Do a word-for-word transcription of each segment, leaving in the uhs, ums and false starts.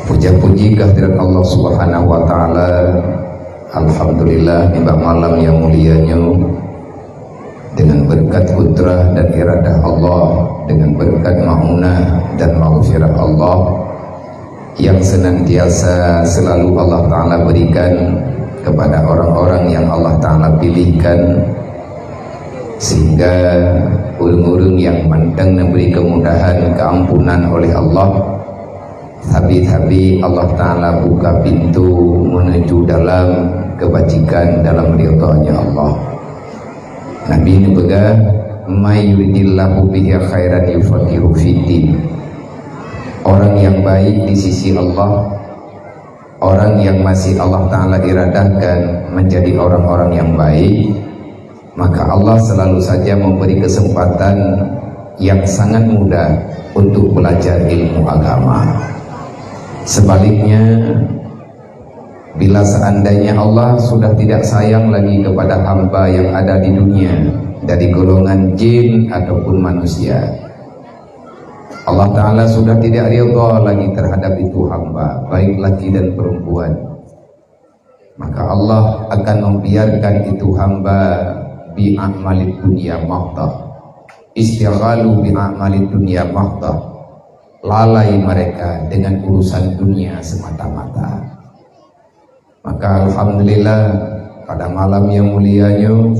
Puja-puji kehadirat Allah Subhanahu wa Ta'ala. Alhamdulillah, nibak malam nyang mulia nyoe, dengan berkat kudrah dan iradah Allah, dengan berkat maunah dan maghfirah Allah yang senantiasa selalu Allah Ta'ala berikan kepada orang-orang yang Allah Ta'ala pilihkan, sehingga ureuëng-ureuëng nyang mantong neubri kemudahan, keampunan oleh Allah, sabe-sabe Allah Ta'ala buka pintu menuju dalam kebajikan, dalam ridha-Nya Allah. Nabi neupeugah, "May yuridillahu bihi khairan yufaqihu fiddin." Orang yang baik di sisi Allah, orang yang masih Allah Ta'ala iradahkan menjadi orang-orang yang baik, maka Allah selalu saja memberi kesempatan yang sangat mudah untuk belajar ilmu agama. Sebaliknya, bila seandainya Allah sudah tidak sayang lagi kepada hamba yang ada di dunia, dari golongan jin ataupun manusia, Allah Ta'ala sudah tidak ridha lagi terhadap itu hamba, baik laki dan perempuan, maka Allah akan membiarkan itu hamba bi a'malid dunya mahdah. Istighalu bi a'malid dunya mahdah. Lalai mereka dengan urusan dunia semata-mata. Maka alhamdulillah, pada malam yang mulia nyoe,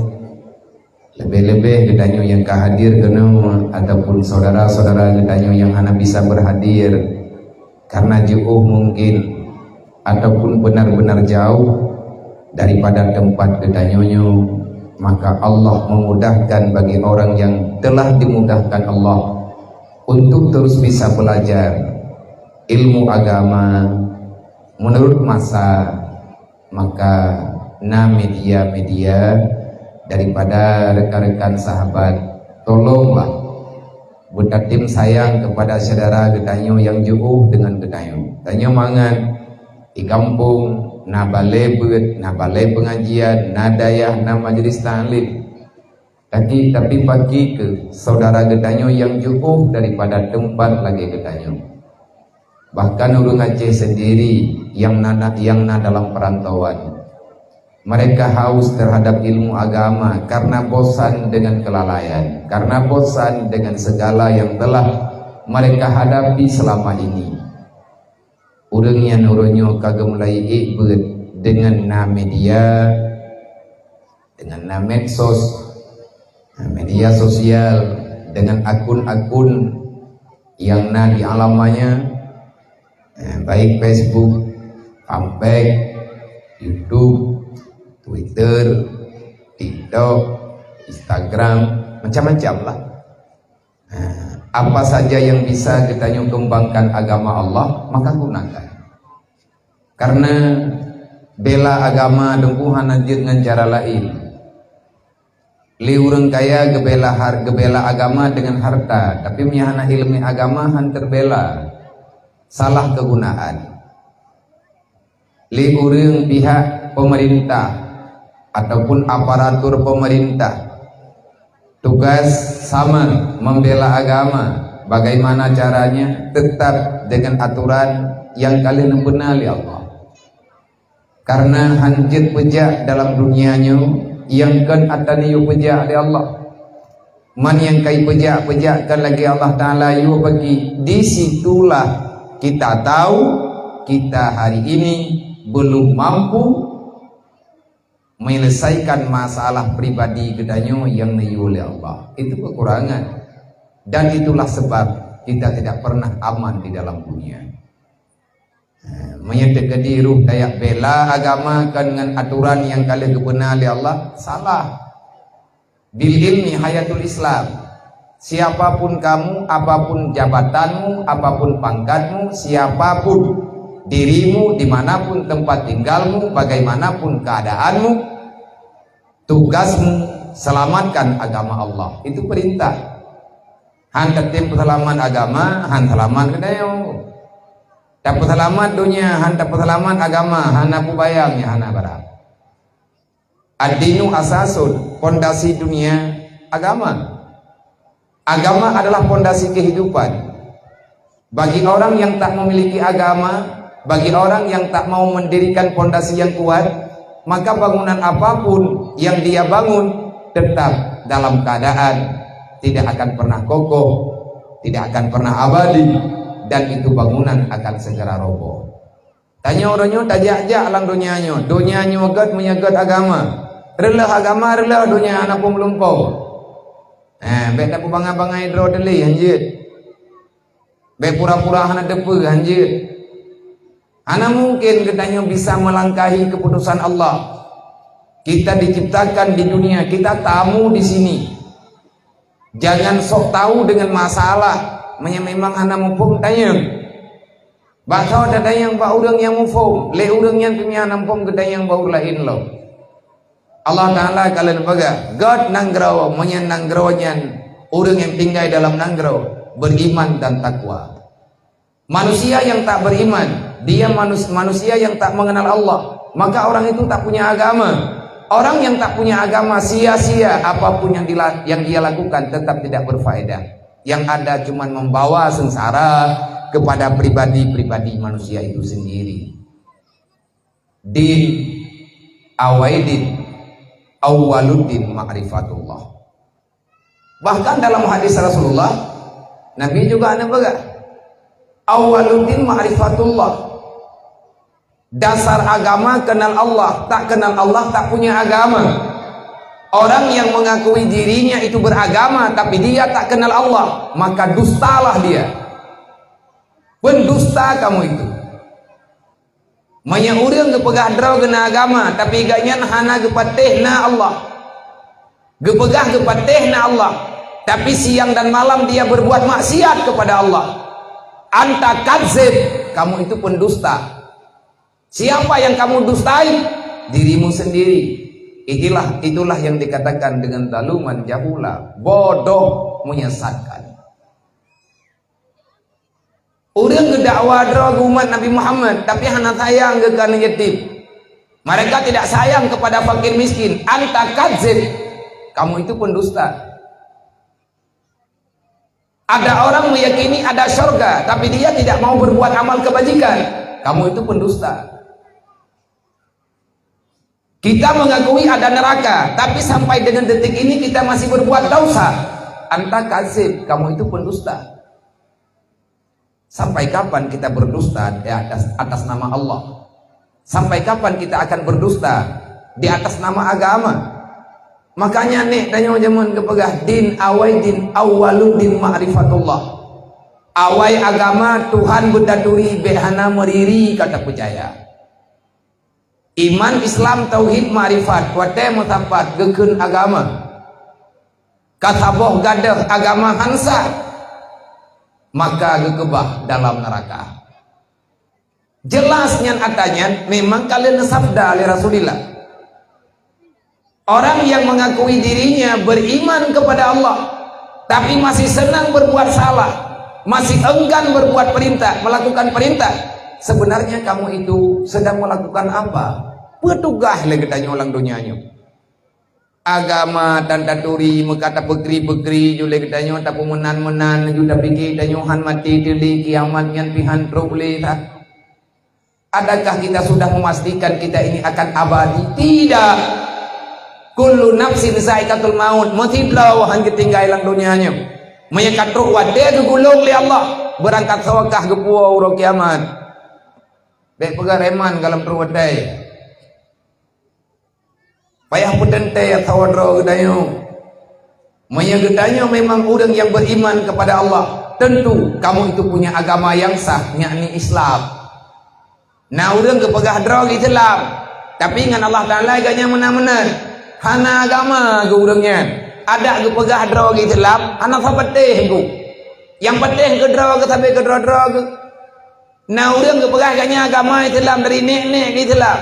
lebih-lebih geutanyoe nyang ka hadir keunoe ataupun saudara-saudara geutanyoe nyang hana bisa berhadir karena jeuôh mungkin ataupun benar-benar jauh daripada tempat geutanyoe nyoe, maka Allah memudahkan bagi orang yang telah dimudahkan Allah untuk terus bisa belajar ilmu agama menurut masa, maka na media-media daripada rekan-rekan sahabat, tolonglah beutatem sayang kepada syedara geutanyoe nyang jeuôh deungon geutanyoe. Tanyoe mangat di gampông na balée beuet, na balée peungajian, na dayah, na majelis taklim. Tapi, tapi pakri keuh saudara geutanyoe nyang jeuôh daripada teumpat lagée geutanyoe. Bahkan ureuëng Aceh sendiri nyang na, nyang na dalam perantauan, mereka haus terhadap ilmu agama karena bosan dengan kelalaian, karena bosan dengan segala yang telah mereka hadapi selama ini. Ureuëng nyan uroe nyoe ka geumulai ék beuet deungon na media, deungon na medsos, media sosial, deungon akun-akun nyang na di alamanya, eh, baik Facebook, Fanpage, YouTube, Twitter, TikTok, Instagram, macam-macam lah. Eh, apa saja yang bisa geutanyoe keumbangkan agama Allah, maka gunakan. Karena bela agama deungon hana jeuet ngon cara laén. Lé ureuëng kaya geubela har-, geubela agama deungon harta, tapi meunyo hana iéleumé agama han teubela, salah keugunaan. Lé ureuëng pihak pemerintah ataupun aparatur pemerintah, tugas sama membela agama, bagaimana caranya tetap dengan aturan nyang ka lheueh neubeuna lé Allah. Karena han jeuet peujak dalam dunia nyoe nyang kon atra neuyue peujak lé Allah. Man nyang ka ipeujak-peujakkan lagée Allah Ta'ala yue bagi, di situlah kita tahu kita hari ini belum mampu menyelesaikan masalah pribadi geutanyoe nyang neuyue lé Allah. Itu kekurangan. Dan itulah sebab kita tidak pernah aman di dalam dunia. Meunyoe teukeudi roh tajak bela agama kon ngon aturan nyang ka lheueh geubeuna lé Allah, salah. Bil ilmi hayatul Islam. Siapapun kamu, apapun jabatanmu, apapun pangkatmu, siapapun dirimu, dimanapun tempat tinggalmu, bagaimanapun keadaanmu, tugasmu selamatkan agama Allah. Itu perintah. Han tatem peuseulamat agama, han seulamat geutanyoe. Tapeuseulamat donya, han tapeuseulamat agama, hana peubayang, nyan hana barang. Ad-dinu asasun, pondasi dunia agama. Agama adalah pondasi kehidupan. Bagi orang yang tak memiliki agama, Bagi orang yang tak mau mendirikan pondasi yang kuat, maka bangunan apapun yang dia bangun tetap dalam keadaan tidak akan pernah kokoh, tidak akan pernah abadi, dan itu bangunan akan segera roboh. Tanyoe uroe nyoe tajak-jak lam donya nyoe. Donya nyoe gét meunyoe gét agama. Reuloh agama, reuloh donya hana peue meulumpoe. Eh, bék tapeubangai-bangai droe teuh lé, hanjeuet. Bék pura-pura hana teupeue, hanjeuet. Hana mungkin geutanyoe bisa melangkahi keputusan Allah. Kita diciptakan di dunia, kita tamu di sini. Jangan sok tahu dengan masalah, meunyoe memang hana muphom tanyong. Bak soe tatanyong? Bak ureuëng nyang muphom, lé ureuëng nyan pih hana muphom geutanyong bak ureuëng laén lom. Allah Taala ka lheueh peugah, "Gét nanggroe, meunyoe nanggroe nyan ureuëng nyang tinggai dalam nanggroe beriman dan takwa." Manusia yang tak beriman, dia manus-, manusia yang tak mengenal Allah, maka orang itu tak punya agama. Orang yang tak punya agama, sia-sia apapun yang dila-, yang dia lakukan, tetap tidak berfaedah. Yang ada cuma membawa sengsara kepada pribadi-pribadi manusia itu sendiri. Din awai din, awwaluddin ma'rifatullah. Bahkan dalam hadis Rasulullah, Nabi juga neupeugah, "Awwaluddin ma'rifatullah." Dasar agama kenal Allah, tak kenal Allah tak punya agama. Orang yang mengakui dirinya itu beragama tapi dia tak kenal Allah, maka dustalah dia. Pendusta kamu itu. Meunyoe ureuëng geupeugah droe geuh na agama, tapi gobnyan hana geupatéh na Allah. Geupeugah geupatéh na Allah, tapi siang dan malam dia berbuat maksiat kepada Allah. Anta kadzib, kamu itu pendusta. Siapa yang kamu dustai? Dirimu sendiri. Itulah, itulah yang dikatakan dengan zaluman jahula, bodoh, menyesatkan. Ureuëng geudakwa droe geuh umat Nabi Muhammad, tapi hana sayang geuh keu aneuk yatim. Mereka tidak sayang kepada fakir miskin. Anta kadzib. Kamu itu pendusta. Ada orang meyakini ada syurga, tapi dia tidak mau berbuat amal kebajikan. Kamu itu pendusta. Kita mengakui ada neraka, tapi sampai dengan detik ini kita masih berbuat dosa. Anta kadzib, kamu itu pendusta. Sampai kapan kita berdusta di atas, atas nama Allah? Sampai kapan kita akan berdusta di atas nama agama? Makanya nek tanyoe jameun geupeugah din awai din awwaluddin ma'rifatullah. Awai agama Tuhan beutaturi bék hana meuriri ka tapeucaya. Iman, Islam, tauhid, makrifat, watée meusapat geukheun agama. Ka saboh gadôh agama han sah, maka geukeubah dalam neuraka. Jelas nyan ata nyan memang ka lheueh neusabda lé Rasulullah. Orang yang mengakui dirinya beriman kepada Allah, tapi masih senang berbuat salah, masih enggan berbuat perintah, melakukan perintah, sebenarnya kamu itu sedang melakukan apa? Peue tugaih lé geutanyoe lam donya nyoe? Agama tan taturi, meuka tapeukri-peukri ju lé geutanyoe, tapeumeunan-meunan ju, tapike tanyoe han maté teuh lé, kiamat nyan pih han trok lé that. Adakah kita sudah memastikan kita ini akan abadi? Tidak. Kullu nafsin zaikatul maut. Meusidroe han geutinggai lam donya nyoe. Meunyoe ka trok watée geugulong lé Allah, beurangkat soe kah geupuwoe uroe kiamat. Bék peugah reman goh lom trok watée. Payah peuteuntée saudara geutanyoe. Meunyoe geutanyoe memang ureuëng yang beriman kepada Allah, tentu kamu itu punya agama yang sah, yakni Islam. Na ureuëng geupeugah droe Islam, tapi ngon Allah Taala gobnyan meunan-meunan. Hana agama geuh ureuëng nyan. Adak geupeugah droe Islam, hana sapeuteh geuh. Nyang peuteh keu droe geuh sabe keu droe-droe geuh. Na ureuëng geupeugah gobnyan agama Islam dari nek-nek Islam.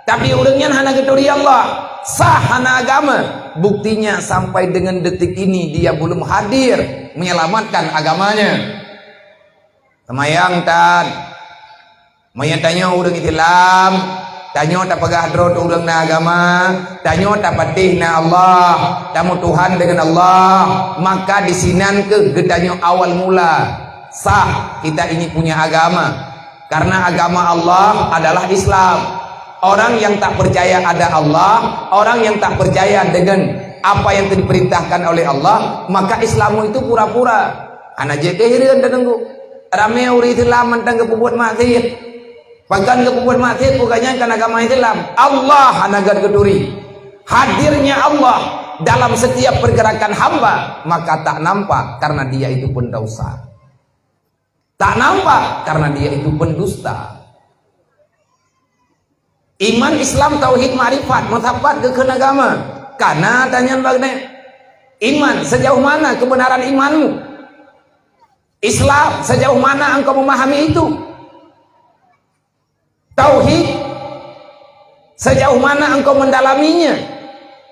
Tapi ureuëng nyan hana geuturi Allah, sah hana agama. Buktinya sampai dengan detik ini dia belum hadir menyelamatkan agamanya. Seumayang tan. Meunyoe tanyoe ureuëng Islam, tanyoe tapeugah droe teuh ureuëng na agama, tanyoe tapatéh na Allah, tameutuhan deungon Allah, maka disinan kheueh geutanyoe awal mula sah kita ini punya agama. Karena agama Allah adalah Islam. Orang yang tak percaya ada Allah, orang yang tak percaya dengan apa yang diperintahkan oleh Allah, maka Islammu itu pura-pura. Hana jeuet keu hireuen tateungku. Ramé ureuëng Islam mantong geupeubuet maksiat. Pakon geupeubuet maksiat, bukan nyan kan agama Islam. Allah hana gét geuturi. Hadirnya Allah dalam setiap pergerakan hamba, maka tak nampak karena dia itu pendosa. Tak nampak karena dia itu pendusta. Iman, Islam, tauhid, makrifat, meusapat geukheun agama. Kana tanyan bagna. Iman, sejauh mana kebenaran imanmu? Islam, sejauh mana engkau memahami itu? Tauhid, sejauh mana engkau mendalaminya?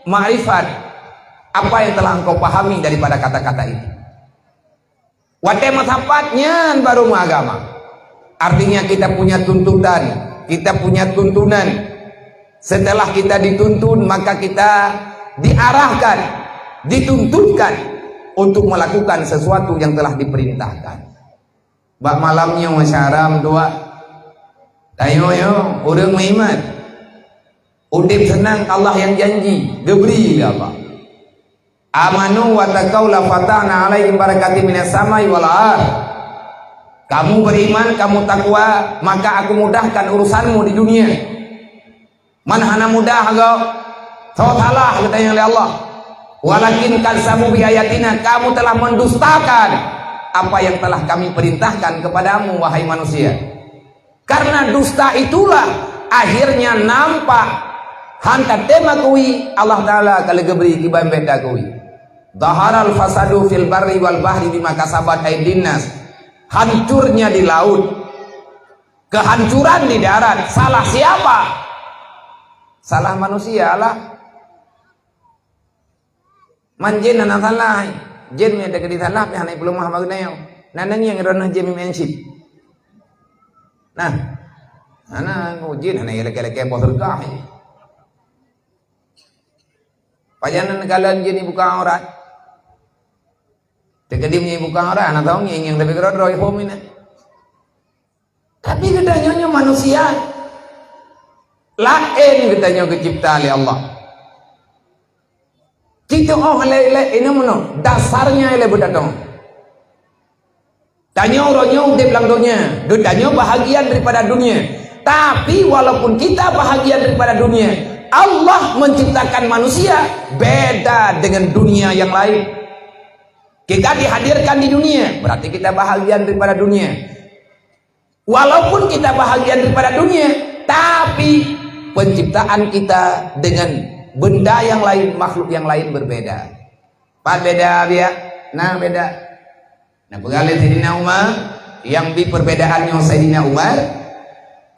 Makrifat, apa yang telah engkau pahami daripada kata-kata itu? Watée meusapat nyan baru meuagama. Artinya kita punya tuntutan, kita punya tuntunan. Setelah kita dituntun, maka kita diarahkan, dituntutkan untuk melakukan sesuatu yang telah diperintahkan. Bak malam nyoe syahram dua. Tanyoe nyoe ureuëng meuiman. Udeb seunang, Allah nyang janji, geubri lé Allah. Amanu wa taqau la fatahna alaihim barakatim minas samai wal ard. Kamu beriman, kamu takwa, maka aku mudahkan urusanmu di dunia. Man hana mudah gob, soe salah geutanyoe lé Allah. Walakin kazzabu bi ayatina, kamu telah mendustakan apa yang telah kami perintahkan kepadamu, wahai manusia. Karena dusta itulah akhirnya nampak hanta teuma kui Allah Taala ka lheueh geubri kiban beda kui. Zaharal fasadu fil barri wal bahri bima kasabat aidin nas. Hancurnya di laut, kehancuran di darat. Salah siapa? Salah manusia lah. Man jén hana salah. Jén meunyo teukeudi salah, pih hana ipeuleumah bak geutanyoe. Nah, nang nyang droeneuh jén meu'en cit. Nah, hana jén hana ilakée-lakée boh syeuruga. Pajan nan kalon jén ibuka aurat. Teukeudi meunyo ibuka aurat, hana tao ngieng-ngieng tapi keudroe-droe ihom inan. Tapi geutanyoe nyoe manusia. Laén geutanyoe geucipta lé Allah. Cit oh lé-lé inong meunoe, dasarnya lé beutatong. Tanyoe uroe nyoe udeb lam donya, geutanyoe bahagian daripada dunia. Tapi walaupun kita bahagian daripada dunia, Allah menciptakan manusia beda dengan dunia yang lain. Kita dihadirkan di dunia, berarti kita bahagian daripada dunia. Walaupun kita bahagian daripada dunia, tapi penciptaan kita dengan benda yang lain, makhluk yang lain berbeda. Pat beda, biak? Nah, beda. Nah, peugah lé Saidina Umar, yang bi perbedaan nyoe Saidina Umar,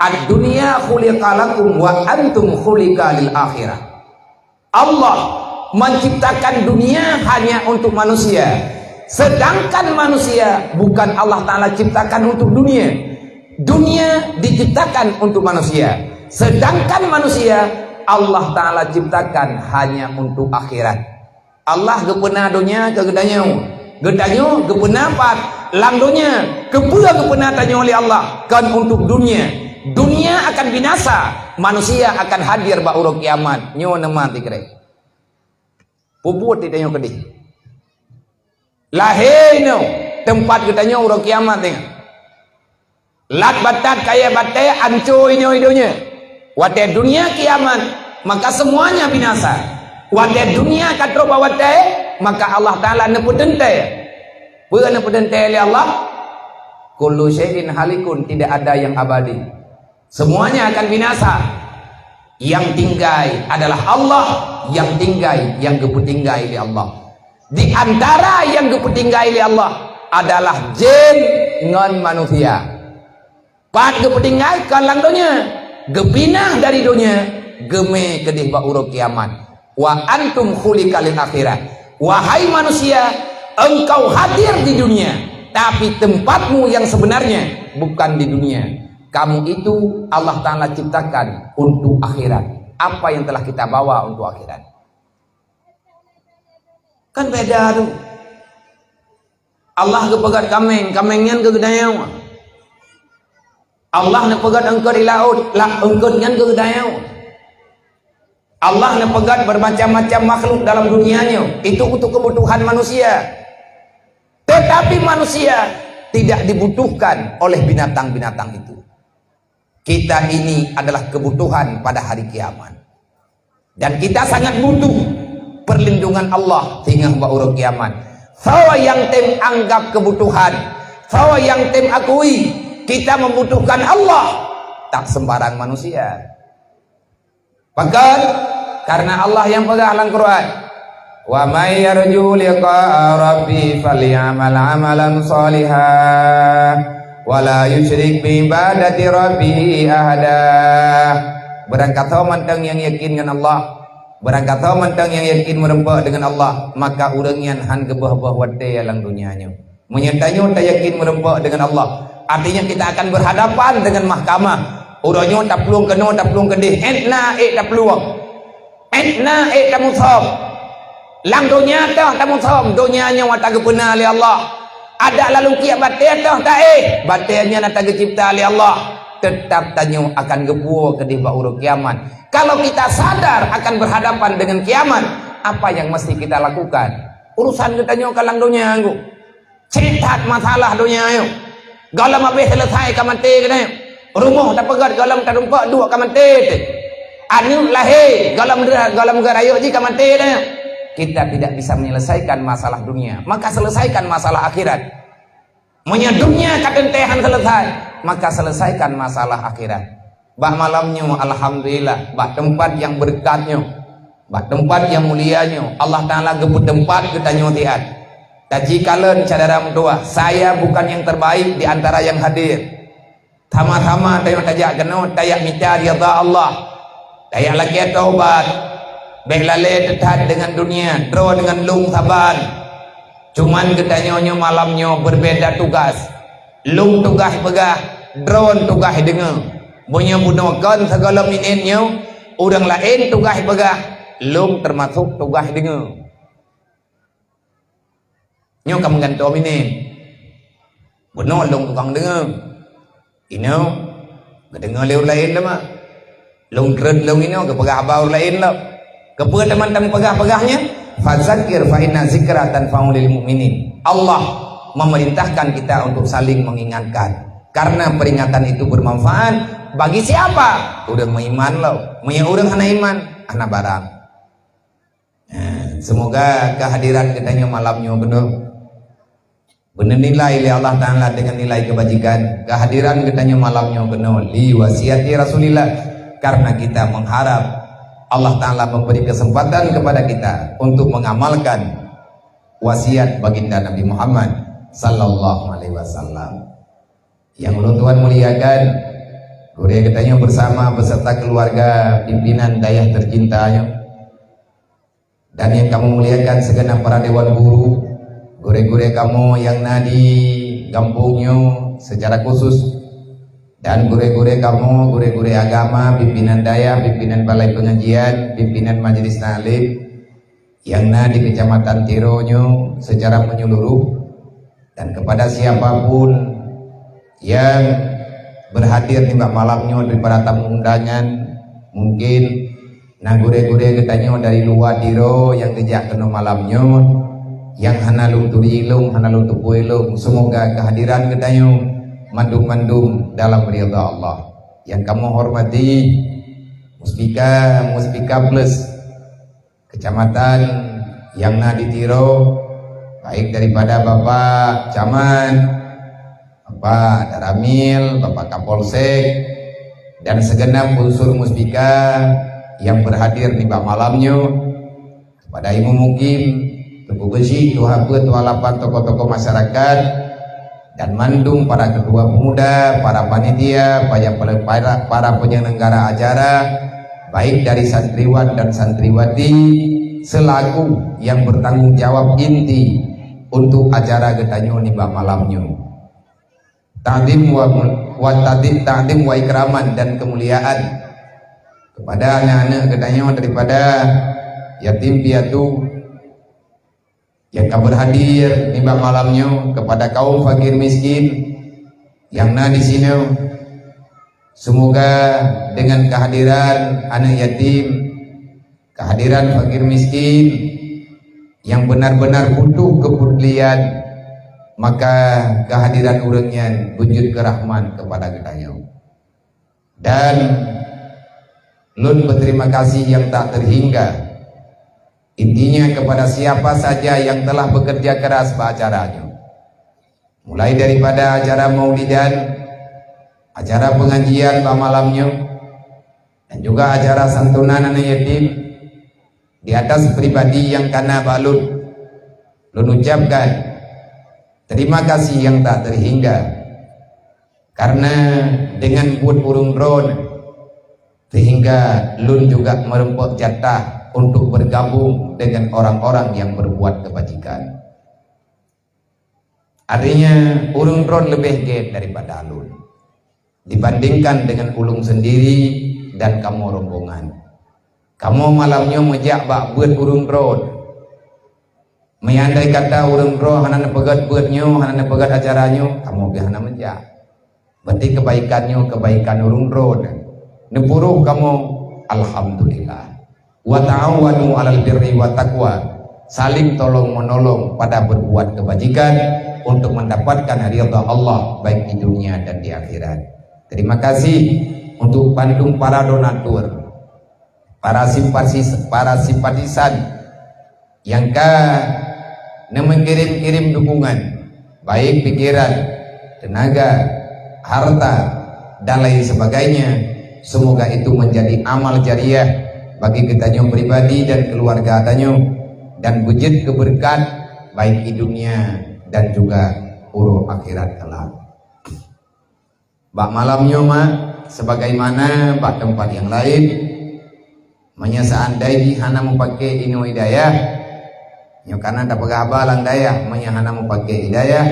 "Ad-dunya khuliqa lakum wa antum khuliqa lil akhirah." Allah menciptakan dunia hanya untuk manusia. Sedangkan manusia bukan Allah Ta'ala ciptakan untuk dunia. Dunia diciptakan untuk manusia. Sedangkan manusia Allah Ta'ala ciptakan hanya untuk akhirat. Allah geupeuna dunia keu geutanyoe. Geutanyoe geupeuna pat lam dunia. Keupeue geupeuna tanyoe lé Allah? Kon untuk dunia. Dunia akan binasa, manusia akan hadir bak uroe kiamat. Nyoe neuma tikrek. Peubuet di tanyoe keudeh. Lahé inoe, teumpat geutanyoe uroe kiamat teungoh. Lat batat kayée batée anco inoe donya. Watée dunia kiamat, maka semuanya binasa. Watée dunia ka troh bak watée, maka Allah Ta'ala neupeuteuntée. Peue neupeuteuntée lé Allah? Kullu syai'in halikun, tidak ada yang abadi. Semuanya akan binasa. Yang tinggai adalah Allah, yang tinggai, yang geupeutinggai lé Allah. Di antara yang geupeutinggai lé Allah adalah jin ngon manusia. Pat geupeutinggai? Kon lam donya. Geupinah dari donya, geumé keudeh bak uroe kiamat. Wa antum khuliqa lil akhirah. Wahai manusia, engkau hadir di dunia, tapi tempatmu yang sebenarnya bukan di dunia. Kamu itu Allah Ta'ala ciptakan untuk akhirat. Apa yang telah kita bawa untuk akhirat? Kan beda tu. Allah geupeugét kaméng, kaméng nyan keu geutanyoe. Allah neupeugét eungkôt di laôt, la-, eungkôt nyan geudayoe. Allah neupeugét bermacam-macam makhluk dalam dunia nyoe, itu untuk kebutuhan manusia. Tetapi manusia tidak dibutuhkan oleh binatang-binatang itu. Kita ini adalah kebutuhan pada hari kiamat. Dan kita sangat butuh perlindungan Allah singoh bak uroe kiamat. Soe nyang tem anggap kebutuhan, soe nyang tem akui kita membutuhkan Allah, tak sembarang manusia. Pakon? Karena Allah nyang peugah lam Quran, "Wa may yarju liqa'a rabbi falyamal amalan shaliha, wa la yusyrik bi ibadati rabbihi ahada." Beurangkasoe mantong nyang yakin ngon Allah, beurangkasoe mantong nyang yakin meureumpok deungon Allah, maka ureuëng nyan hán geuboh-boh watée lam donya nyoe. Meunyoe tanyoe tayakin meureumpok deungon Allah, artinya kita akan berhadapan dengan mahkamah. Uroe nyoe taplueng keunoe, taplueng keudeh, ék na ék taplueng. Ék na ék tamusöm. Lam donya teuh tamusöm, donya nyoe tageupeuna lé Allah. Adak lalong kiek batée teuh taéh, batée nyan tageucebta lé Allah. Teutap tanyoe akan geupuwoe keudeh bak uroe kiamat. Kalau kita sadar akan berhadapan dengan kiamat, apa yang mesti kita lakukan? Urusan geutanyoe ka lam donya nyoe. Cit that masalah donya nyoe. Gohlom habéh seuleusai ka maté geutanyoe. Rumoh tapeugét gohlom tarumpok duek ka maté teuh. Aneuk lahé gohlom, gohlom geurayeuk jih ka maté geutanyoe. Kita tidak bisa menyelesaikan masalah dunia, maka selesaikan masalah akhirat. Meunyoe dunia ka teuntée hán seuleusai, maka selesaikan masalah akhirat. Bak malam nyoe, alhamdulillah, bak teumpat nyang beureukat nyoe, bak teumpat nyang mulia nyoe, Allah Taala geupeuteumpat geutanyoe siat. Taci kalon syedara meutuwah, saya bukan yang terbaik di antara yang hadir. Sama-sama tanyoe tajak keunoe, tajak mita ridha Allah, tajak lakée taubat. Bék lalée teuthat deungon dunia, droe deungon lôn saban. Cuman geutanyoe nyoe malam nyoe beubeda tugas. Lôn tugaih peugah, droe tugaih deungoe. Meunyoe bunoe kon sigohlom minét nyoe, ureuëng laén tugaih peugah, lôn teumasok tugaih deungoe. Nyoe ka meugantoe minét. Bunoe lôn tukang deungoe. Inoe geudeungoe lé ureuëng laén teuma. Lôn kreuet lôn inoe geupeugah haba ureuëng laén lom. Keupeue teuma tapeugah-peugah nyan? Fadzakir fa inna zikra tanfa'u lil mu'minin. Allah memerintahkan kita untuk saling mengingatkan. Karena peringatan itu bermanfaat bagi siapa? Ureuëng meuiman lom. Meunyoe ureuëng hana iman, hana barang. Nah, semoga kehadiran geutanyoe malam nyoe beuneuh beunilai lé Allah Taala dengan nilai kebajikan. Kehadiran geutanyoe malam nyoe keunoe li wasiati Rasulillah, karena kita mengharap Allah Taala memberi kesempatan kepada kita untuk mengamalkan wasiat Baginda Nabi Muhammad sallallahu alaihi wasallam. Yang ulôn tuan muliakan, gurée geutanyoe bersama beserta keluarga pimpinan dayah tercinta nyoe. Dan yang kamoe muliakan segenap para dewan guru, gurée-gurée kamoe nyang na di gampông nyoe secara khusus, dan gurée-gurée kamoe, gurée-gurée agama, pimpinan dayah, pimpinan balai pengajian, pimpinan majelis taklim nyang na di Kecamatan Tiro nyoe secara menyeluruh, dan kepada siapapun yang berhadir nibak malam nyoe daripada tamu undangan, mungkin na gurée-gurée geutanyoe dari luwa Tiro nyang geujak keunoe malam nyoe, nyang hana lôn turi lôn, hana lôn tupue lôn. Semoga kehadiran geutanyoe mandum-mandum dalam ridha Allah. Yang kamoe hormati Muspika, Muspika Plus, kecamatan nyang na di Tiro, baik daripada Bapak Camat, Bapak Danramil, Bapak Kapolsek, dan segenap unsur Muspika yang berhadir nibak malam nyoe, kepada Imum Mukim, Teungku Geuchik, Tuha Peuet, Tuha Lapan, tokoh-tokoh masyarakat, dan mandum para ketua pemuda, para panitia, para, para, para penyelenggara acara, baik dari santriwan dan santriwati, selaku yang bertanggung jawab inti untuk acara geutanyoe nibak malam nyoe. Takdim wa, wa takdim, takdim wa ikraman dan kemuliaan kepada aneuk-aneuk geutanyoe daripada yatim piatu, nyang ka berhadir nibak malam nyoe, kepada kaum fakir miskin nyang na di sinoe, Semoga dengan kehadiran anak yatim, kehadiran fakir miskin yang benar-benar butuh kepedulian, maka kehadiran ureuëng nyan beujeuet keu rahmat kepada geutanyoe. Dan lôn berterima kasih yang tak terhingga, intinya kepada siapa saja yang telah bekerja keras bak acara nyoe. Mulai daripada acara maulidan, acara pengajian bak malam nyoe, dan juga acara santunan anak yatim, di atas pribadi nyang kana bak lôn, lôn ucapkan terima kasih yang tak terhingga. Karena dengan buet ureuëng droe, sehingga lôn juga meureumpok jatah untuk bergabung dengan orang-orang yang berbuat kebajikan. Artinya, ureuëng droe leubeh gét daripada lôn dibandingkan dengan ulôn sendiri dan kamoe rombongan. Kamoe malam nyoe meujak bak buet ureuëng droe. Meunyoe andai kata ureuëng droe hana neupeugét buet nyoe, hana neupeugét acara nyoe, kamoe pih hana meujak. Berarti kebaikan nyoe kebaikan ureuëng droe. Neupuroh kamoe, alhamdulillah. Wa ta'awanu 'alal birri wa taqwa. Saling tolong menolong pada berbuat kebajikan untuk mendapatkan ridha Allah baik di dunia dan di akhirat. Terima kasih untuk bandum para donatur, para simpatis-, para simpatisan nyang ka neumeukirim-kirim dukungan, baik pikiran, tenaga, harta, dan lain sebagainya. Semoga itu menjadi amal jariah bagi geutanyoe pribadi dan keluarga tanyoe, dan beujeuet keu beureukat baik di dunia dan juga uroe akhirat kelak. Bak malam nyoe, mak, sebagaimana bak teumpat nyang laén, meunyoe seandai jih hana meupaké inoe hidayah, nyoe kana tapeugah haba lam dayah, meunyoe hana meupaké hidayah,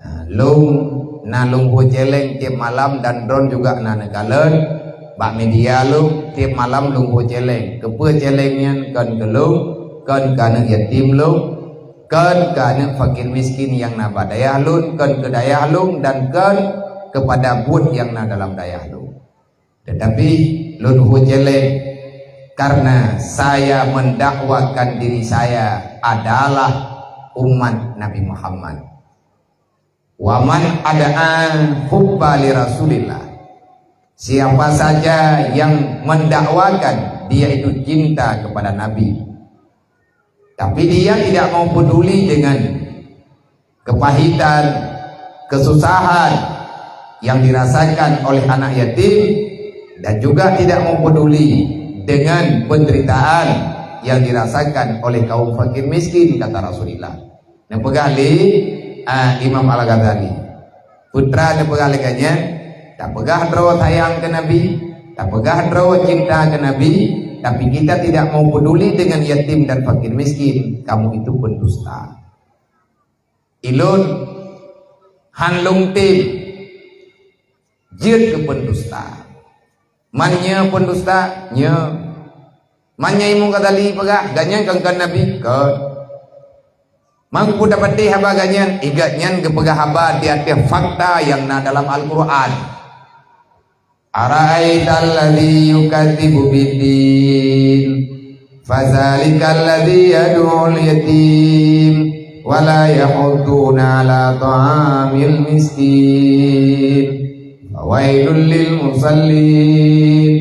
ha, lôn na lôn ho céléng tieb malam dan droen juga na neukalon. Bak media lôn tieb malam lôn ho céléng. Keupeue céléng nyan? Kon keu lôn, kon keu aneuëk yatim lôn, kon keu aneuëk fakir miskin nyang na bak dayah lôn, kon keu dayah lôn, dan kon keupada buet nyang na dalam dayah lôn. Tetapi lôn ho céléng karena saya mendakwakan diri saya adalah umat Nabi Muhammad. Wa man ad'a hubba li Rasulillah. Siapa saja yang mendakwakan dia itu cinta kepada Nabi, tapi dia tidak mau peduli dengan kepahitan, kesusahan yang dirasakan oleh anak yatim, dan juga tidak mau peduli dengan penderitaan yang dirasakan oleh kaum fakir miskin, kata Rasulullah. Neupeugah lé, ah, Imam Al-Ghazali. Putra neupeugah lagée nyan, tapeugah droe sayang keu Nabi, tapeugah droe cinta keu Nabi, tapi kita tidak mau peduli dengan yatim dan fakir miskin, kamu itu pendusta. Ilôn han lôn tem jeuet keu pendusta. Man nyoe pendusta, nyoe. Man nyoe Imam Ghazali peugah, gobnyan kon, kon Nabi, kon. Man peue tapatéh haba gobnyan, gobnyan geupeugah haba di ateueh fakta nyang na dalam Al-Qur'an. Ara'aital ladzi yukadzibu biddin, fadzalikal ladzi yad'ul yatim, wa la yahuddu 'ala ta'amil miskin. Fawailul lil musallin,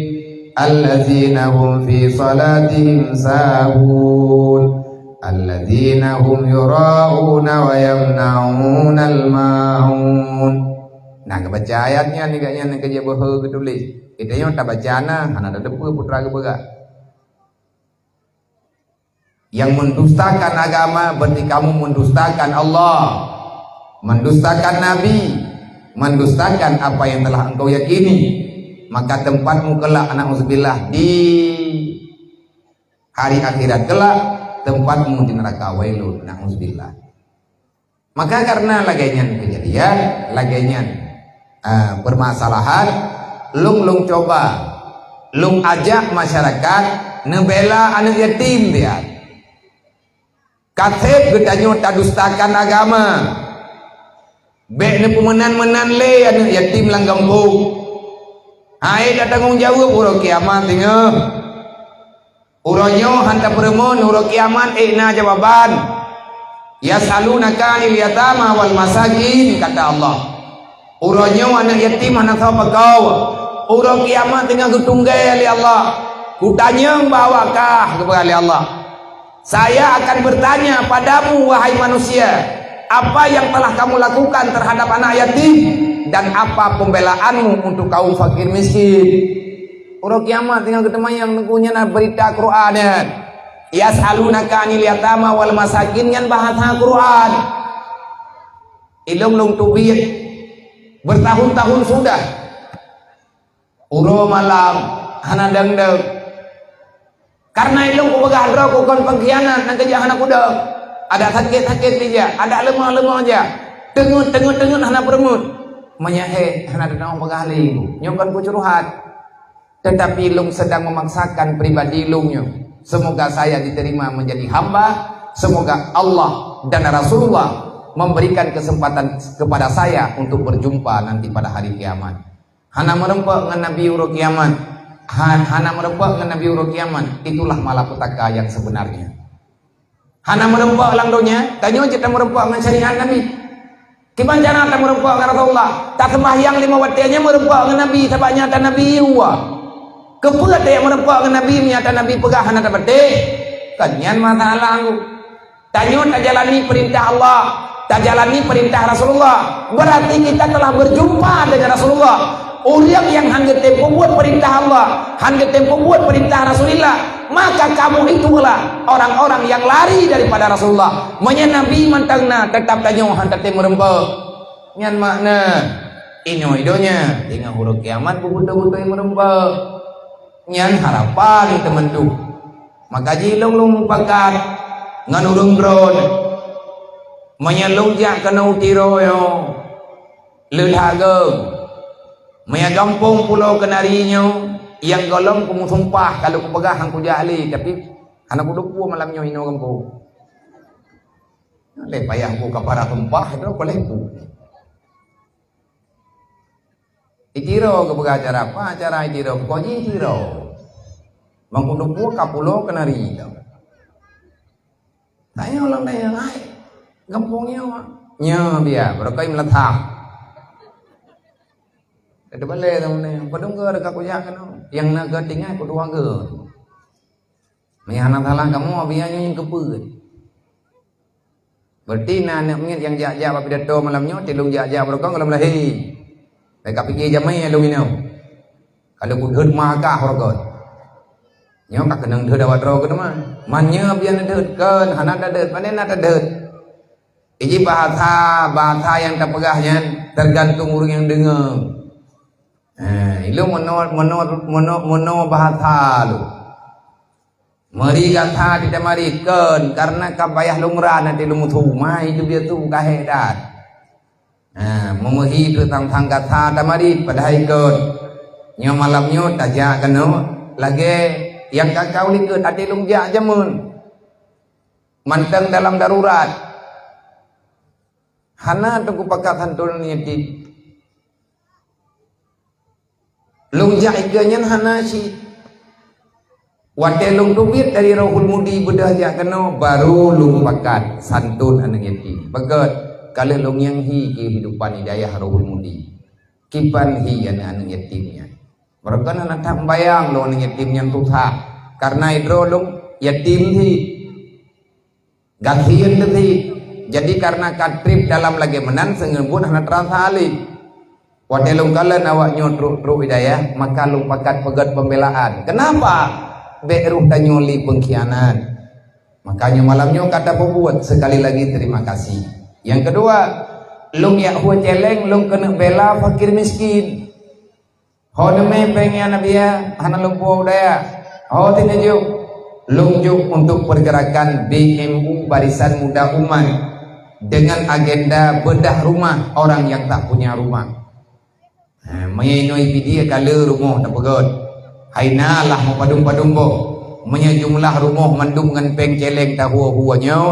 alladzina hum fi salatihim sahun, alladzina hum yura'una wa yamna'unal ma'un. Nah, geubaca ayat nyan, nigak nyan nyang keujeuet beuhe geutuléh. Geutanyoe tabaca na, hana tateupeue peue teuma geupeugah. Yang mendustakan agama berarti kamu mendustakan Allah, mendustakan Nabi, mendustakan apa yang telah engkau yakini. Maka tempatmu kelak, na'udzubillah, di hari akhirat kelak, tempatmu di neraka, wailun, na'udzubillah. Maka karena lagée nyan keujadian, lagée nyan, eh, permasalahan, lôn, lôn cuba, lôn ajak masyarakat neubela aneuëk yatim dia. Ka seb geutanyoe tadustakan agama. Bék neupeumeunan-meunan lé aneuëk yatim lam gampông. Hai, tatanggong jaweueb uroe kiamat singoh. Uroe nyoe hana tapeureumeun, uroe kiamat ék na jawaban. "Yas'alunaka 'anil yatama wal masakin," kata Allah. Uroe nyoe aneuk yatim hana soe pakon. Uroe kiamat teungoh geutunggée lé Allah. Kutanyong bak awak kah, geupeugah lé Allah. "Saya akan bertanya padamu, wahai manusia, apa yang telah kamu lakukan terhadap anak yatim dan apa pembelaanmu untuk kaum fakir miskin?" Uroe kiamat teungoh geuteumanyong, Teungku, nyan na beurita Quran nyan. "Yas'alunaka 'anil yatama wal masakin," nyan bahasa Quran. Ilong lôn teubiet bertahun-tahun sudah. Uroe malam hana dong-dong. Karena ilong kupeugah droe ku kon pengkhianat, nyang keujak hana kudong. Adak sakét-sakét dijak, adak leumah-leumah jak. Teungeut-teungeut-teungeut hana peureumeun. Meunyo hék hana teunoh peugah lé. Nyoe kon kucurhat. Tetapi lôn sedang memaksakan pribadi lôn nyoe. Semoga saya diterima menjadi hamba. Semoga Allah dan Rasulullah memberikan kesempatan kepada saya untuk berjumpa nanti pada hari kiamat. Hana meureumpok ngon Nabi uroe kiamat. Ha-, hana meureumpok ngon Nabi uroe kiamat. Itulah malapetaka yang sebenarnya. Hana meureumpok lam donya, tanyoe cit tameureumpok ngon syariat Nabi. Kiban cara tameureumpok ngon Rasulullah? Taseumbahyang lima watée nyan meureumpok ngon Nabi, sabab nyata Nabi uwa. Keupeue tajak meureumpok ngon Nabi, nyata Nabi peugah hana tapatéh? Kan nyan masalah. Tanyoe tajalani peurintah Allah, tajalani peurintah Rasulullah, berarti kita telah berjumpa dengan Rasulullah. Ureuëng nyang han geutem peubuet peurintah Allah, han geutem peubuet peurintah Rasulullah, maka kamu itulah orang-orang yang lari daripada Rasulullah. Meunyoe Nabi mantong na, teutap tanyoe han tatem meureumpok. Nyan makna inoe i donya, teungoh uroe kiamat beubeutôi-beutôi meureumpok. Nyan harapan teumeutuh. Maka jih lôn, lôn mupakat ngon ureuëng droe. Meunyoe lôn jak keunoe u Tiro nyoe, le that goe. Meunyoe gampông Pulo Kenari nyoe, nyang gohlom kumeusumpah ka lôn kupeugah han kujak lé, tapi hana kuduek peue malam nyoe inoe gampông. Lé payah ku ka para sumpah droe, ka lheueh ku. I Tiro geupeugah acara, peue acara i Tiro? Pokok jih i Tiro. Ban kuduek peue ka Pulo Kenari tau. Tanyoe lam dayah, "Hai, gampông nyoe?" "Nyoe biya, barokon meulathah." Teubalek tau nyoe, padum geu ka kujak keunoe. Nyang na geutinggai keudua geu. Meunyo hana salah kamoe, biya nyoe nyang keupeuet. Berarti na aneuk miet nyang jak-jak bak pidato malam nyoe, tilong jak-jak barokon gohlom lahé. Bèk ka pike jamé lôn inoe. Ka lheueh kudhôt ma kah barokon. Nyoe ka keunong dhôt awak droe keuh teuma. Man nyoe bian dhôt kon, hana tadhôt, pane na tadhôt. Iji bahasa, bahasa nyang tapeugah nyan tergantung ureuëng nyang deungoe. Eh, ilong meunoe, meunoe, meunoe, meunoe bahasa lôn. Meuri gata di tamarit kon, karena ka payah lôn ran até lôn musu, mai teubiet su ka hék that. Ha, meumeuhi teuk sang-sang gata tamarit, padahai kon. Nyoe malam nyoe tajak keunoe, lagèe nyang ka kau likot até lôn jak jameun. Mantong dalam darurat. Hana teungku pakat santôn yatim. Lôn jak ikeue nyan hana cit. Watèe lôn teubiet dari Rohul Mudi beudôh jak keunoe, baru lôn pakat santôn aneuk yatim. Beugöt, ka lheueh lôn nyang hi keuhidupan hidayah Rohul Mudi. Kiban hi aneuk-aneuk yatim nyan. Barokon hana that meubayang lôn aneuk yatim nyan susah. Karena idroe lôn yatim cit. Gasien teuh cit. Jadi, karena ka trép dalam lagèe meunan, seungeubut hana teurasa lé. Watèe lôn kalon awak nyoe trok-trok hidayah, maka lôn pakat peugöt pembelaan. Kenapa? Bèk roh tanyoe lé pengkhianat. Makanya malam nyoe ka tapeubuet, sekali lagi terima kasih. Yang kedua, lôn jak hue cèlèng, lôn keuneuk bela fakir miskin. Ho neumè pèng nyan Abiya, hana lumpoe budaya. Ho teuneuk jok, lôn jok untuk pergerakan B M U, Barisan Muda Umat, dengan agenda bedah rumah orang yang tak punya rumah. Ha, meunyoe inoe Pidie ka le rumoh tapeugöt. Hai na lah meupadum-padum boh. Meunyoe jumlah rumoh mandum ngon pèng cèlèng tahue-hue nyoe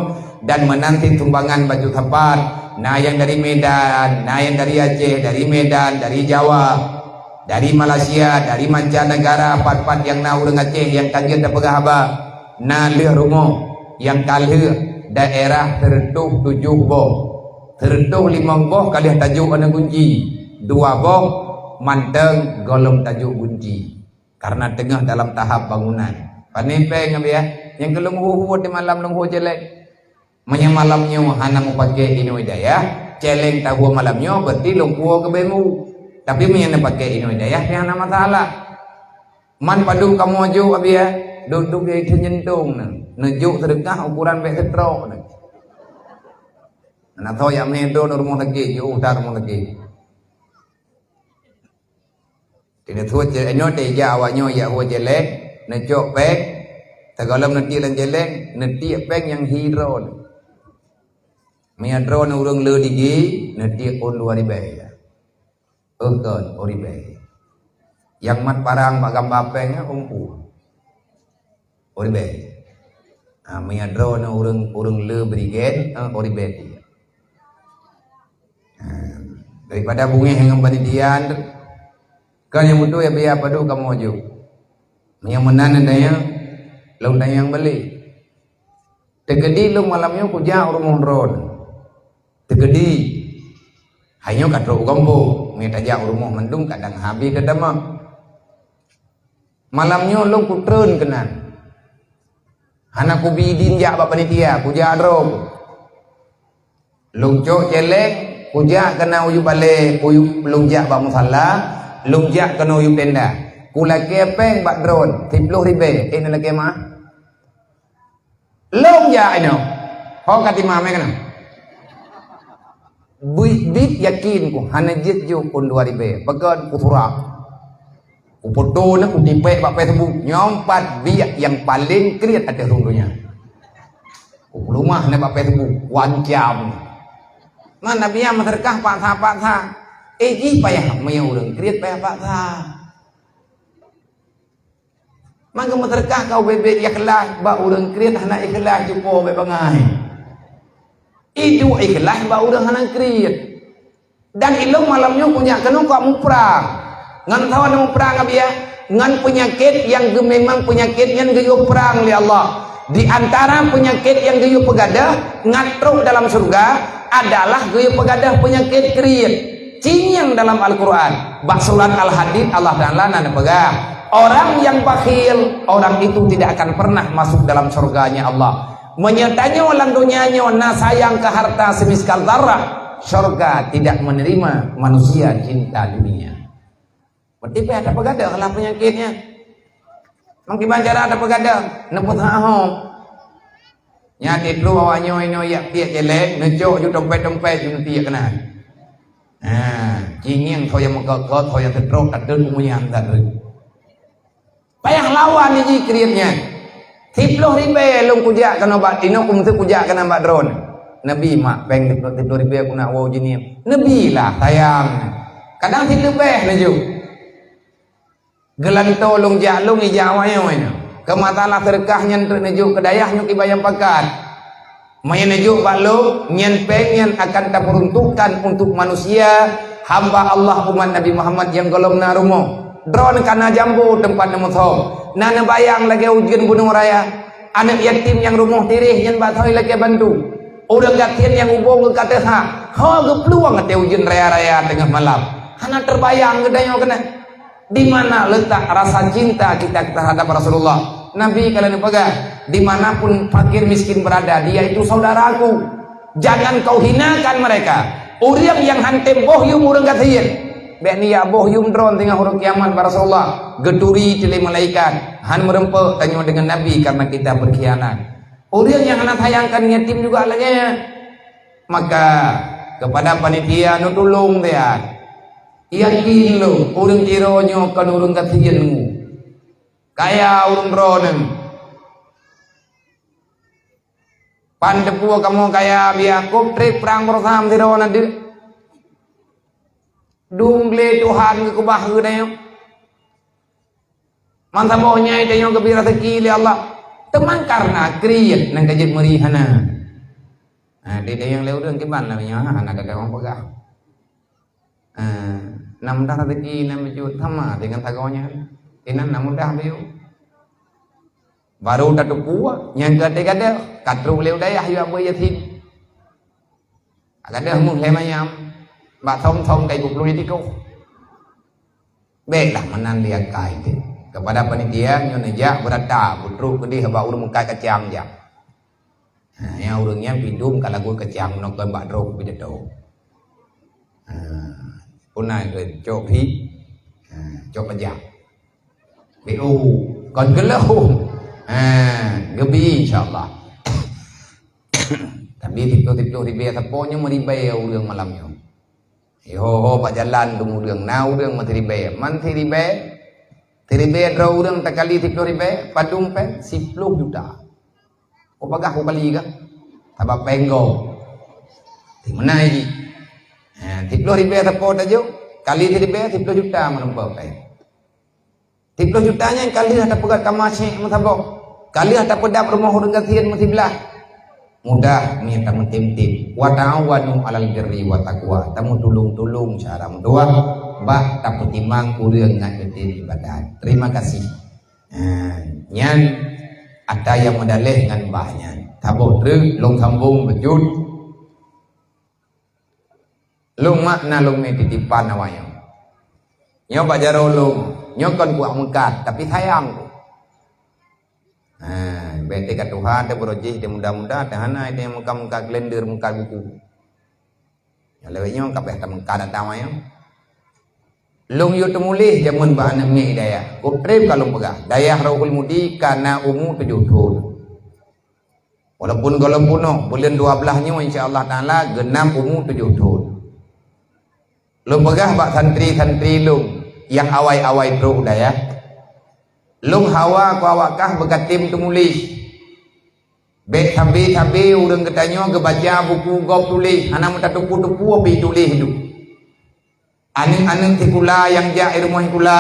dan meunan cit sumbangan bacut sapat, na nyang dari Medan, na nyang dari Aceh, dari Medan, dari Jawa. Dari Malaysia, dari mancanegara, pat-pat nyang na ureuëng Aceh nyang ka jeuet tapeugah haba, na lheueh rumoh nyang ka lheueh daerah seureutôh tujoh boh. Seureutôh limong boh ka lheueh tajok aneuëk gunci, dua boh mantong gohlom tajok gunci karena teungoh dalam tahap bangunan. Pane péng, Abiya, nyang keu lôn huwo-huwo di malam lôn huwo céléng. Meunyoe malam nyoe hana meupaké inoe dayah, céléng tawoe malam nyoe, berarti lôn puwoe keu beumu. Tapi meunyoe neupaké inoe dayah, nyan hana masalah. Man padub kamoe jok, Abiya, duek-duek bak ié nyeuntung na, neujok seudeukah ukuran bék seutrok na. Hana tho jak meuhé droe rumoh sakét, jok u that rumoh sakét. Di neuthuet céléng nyoe, teuija awak nyoe jak huwo céléng, neucok péng, sigohlom neutiek lam céléng, neutiek péng nyang hi droe. Meunyoe droe ureuëng le digi, neutiek ôn dua ribée. Eukon, ôn ribée. Nyang mat parang bak gamba péng nyan, ôn peuet. Ôn ribée. Ha, meunyoe droe ureuëng, ureuëng le berigen, ha, ôn ribée tiek. Ha, daripada bungéh ngon panitia, kan nyang beutôi, Abiya, padub kamoe jok. Meunyoe meunan tanyong, lôn tanyong balék. Teukeudi lôn malam nyoe kujak u rumoh droe. Teukeudi. Hai nyoe ka trok u gampông, meunyoe tajak u rumoh mandum kadang habéh teutamah. Malam nyoe lôn kutreun keunan. Hana kubi idin jak bak panitia, kujak droe. Lôn cok céléng, kujak keunan u yup balée, u yup lôn jak bak musala, lôn jak keunan u yup tenda. Kulakée péng bak droe, siploh ribée, éh, neulakée meuáh. Lôn jak inoe. Ho ka timang mé keunan. Biet-biet yakin ku hana jeuet jok ôn dua ribée. Pakon? Kusurak. Kupoto na, kutipék bak Facebook. Nyoe pat biet nyang paleng kriet ateueh rhueng donya. Kupeuleumah na bak Facebook, kuancam. Man Abiya meuseudeukah paksa-paksa. Éh, jih payah meunyoe ureuëng kriet payah paksa. Maka meuseudeukah ka ubé-bé ikhlas, bak ureuëng kriet hana ikhlas, cupo bék bangai. Iduek ikhlas bak ureuëng hana kriet. Dan ilôn malam nyoe kujak keunoe kujak muprang. Ngon soe muprang, Abiya? Ngon peunyakét nyang geu-, memang peunyakét nyan geuyue prang lé Allah. Di antara peunyakét nyang geuyue peugadôh ngon trok dalam syeuruga adalah geuyue peugadôh peunyakét kriet. Ci ngieng dalam Al-Quran, bak surat Al-Hadid, Allah Ta'ala na neupeugah, "Orang yang bakhil, orang itu tidak akan pernah masuk dalam syurga-Nya Allah." Meunyoe tanyoe lam donya nyoe na sayang keu harta seumiskal zarah, syurga tidak menerima manusia cinta dunia. Berarti payah tapeugadôh lah peunyakét nyan. Meukiban cara tapeugadôh, neupeusaho. Nyan tiep awak nyoe inoe jak tiek céléng, neucok ju dompet-dompet ju neutiek keunan. Ha, ci ngieng soe nyang meukot-kot, soe nyang seutrok, tateun umu nyan tateun. Payah lawan jih kriet nyan. Siploh ribée lôn kujak keunoe bak inoe, kumeuteuk kujak keunan bak droe. Neubi mak péng siploh ribée, kunak woe jinih. Neubi lah sayang. Kadang sileubeh laju. Geulantoe lôn jak lôn ija awai nyoe. Keu masalah seudeukah nyan treuk neujok keu dayah nyoe kiban nyang pakat. Meunyoe neujok bak lôn, nyan péng nyan akan tapeuruntukkan untuk manusia, hamba Allah umat Nabi Muhammad nyang gohlom na rumoh. Droe kana jambo teumpat neumeusom. Na neubayang lagée ujeuen bunoe raya. Aneuëk yatim nyang rumoh tiréh nyan bak soe lakée bantu. Ureuëng gasien nyang ubong geukateusah. Ho geuplueng watée ujeuen raya-raya teungoh malam. Hana teubayang geutanyoe keunan. Di mana letak rasa cinta kita terhadap Rasulullah? Nabi ka lheueh neupeugah, "Di mana pun fakir miskin berada, dia itu saudaraku. Jangan kau hinakan mereka." Ureuëng nyang han tem boh yuem ureuëng gasien, bék neujak boh yuem droe teungoh uroe kiamat, bak Rasulullah. Geuturi lé malaikat, han meureumpok tanyoe deungon Nabi karena kita berkhianat. Ureuëng nyang hana sayang keu yatim juga lagée nyan. Maka, keupada panitia, neutulông siat. Yakin lôn, ureuëng sidroe nyoe kon ureuëng gasien. Kaya ureuëng droeneuh. Pan teupeue kamoe kaya, biak kôb trép prang beurosam sidroe na deuek. Dum glé Tuhan geukeubah geutanyoe. Meusaboh nyan tanyoe geubri raseuki lé Allah. Teuma kareuna kriet nyang ka jeuet meuri hana. Ha, di dayang lé ureuëng kiban na meunyoe hana gata ureuëng peugah. Ha. Na mudah rezeki, na bacut sama dengan sagoe nyan. Inan na mudah bacut. Baru tateupeue nyang ka teugadôh, ka trok lé u dayah yue Abu Yasin. Gadôh meuh lé manyam, bak thom-thom ka ibu ploh di tikoh. Bèklah meunan liangkai teuh. Kepada panitia nyoe neujak beurata, beutrok keudeh bak ureueng meukat kacang jak. Ha, nyang ureueng nyan pidum ka lagot kacang, meunoe kon bak droe pidato. Ha, puna ke cok hi, ha, cok lejak. B O, kon geuleuh. Ha, geubi insya Allah. Tapi siploh-siploh ribèe sapo nyoe meuribèe ureueng malam nyoe. Ho-ho bak jalan dum ureueng, na ureueng meusiribèe. Man siribèe, siribèe droe ureueng takali siploh ribèe, padum pèng, siploh juta. Ko bagah ko kali kah? Sabab pèng gob. Di mana ji? Ha, siploh ribèe sapo tajok, kali siribèe, siploh juta meureumpok pèng. Siploh juta nyan ka lheueh tapeugöt kama syèk meusaboh, ka lheueh tapeudap rumoh ureueng gasien meusiblah. Mudah meuieng tameutem-tem, "Wa ta'awanu 'alal birri wat taqwa", tameutulông-tulông syedara meutuwah bak tapeutimang ureueng ngon geutem ibadat. Terima kasih. Ha, nyan ata nyang meudaleh ngon bah nyan. Saboh treuk lôn sambông bacut. Lôn mak na lôn mé titipan awaknyoe. Nyoe bak jaroe lôn, nyoe kon kuak meukat, tapi sayang ku. Ha, bèk teuka tuha teuh beurojih teuh muda-muda, teuh hana teuh meukat-meukat kalender, meukat buku. Nyoe lewat nyoe ka payah tameukat ata awaknyoe. Lôn yue teumuléh jameun bak aneuk miet dayah. Kutréb ka lôn peugah, dayah Rohul Mudi ka na umu tujoh thon. Walaupun gohlom peunoh, buleuen dua blaih nyoe insya Allah Taala geunam umu tujoh thon. Lôn peugah bak santri-santri lôn nyang awai-awai trok dayah, lôn hawa keu awak kah beukatem teumuléh. Bèk sabe-sabe ureueng geutanyoe geubaca buku gob tuléh, hana meutateupeue-teupeue pih tuléh dum. Aneuk-aneuk sikula nyang jak i rumoh sikula,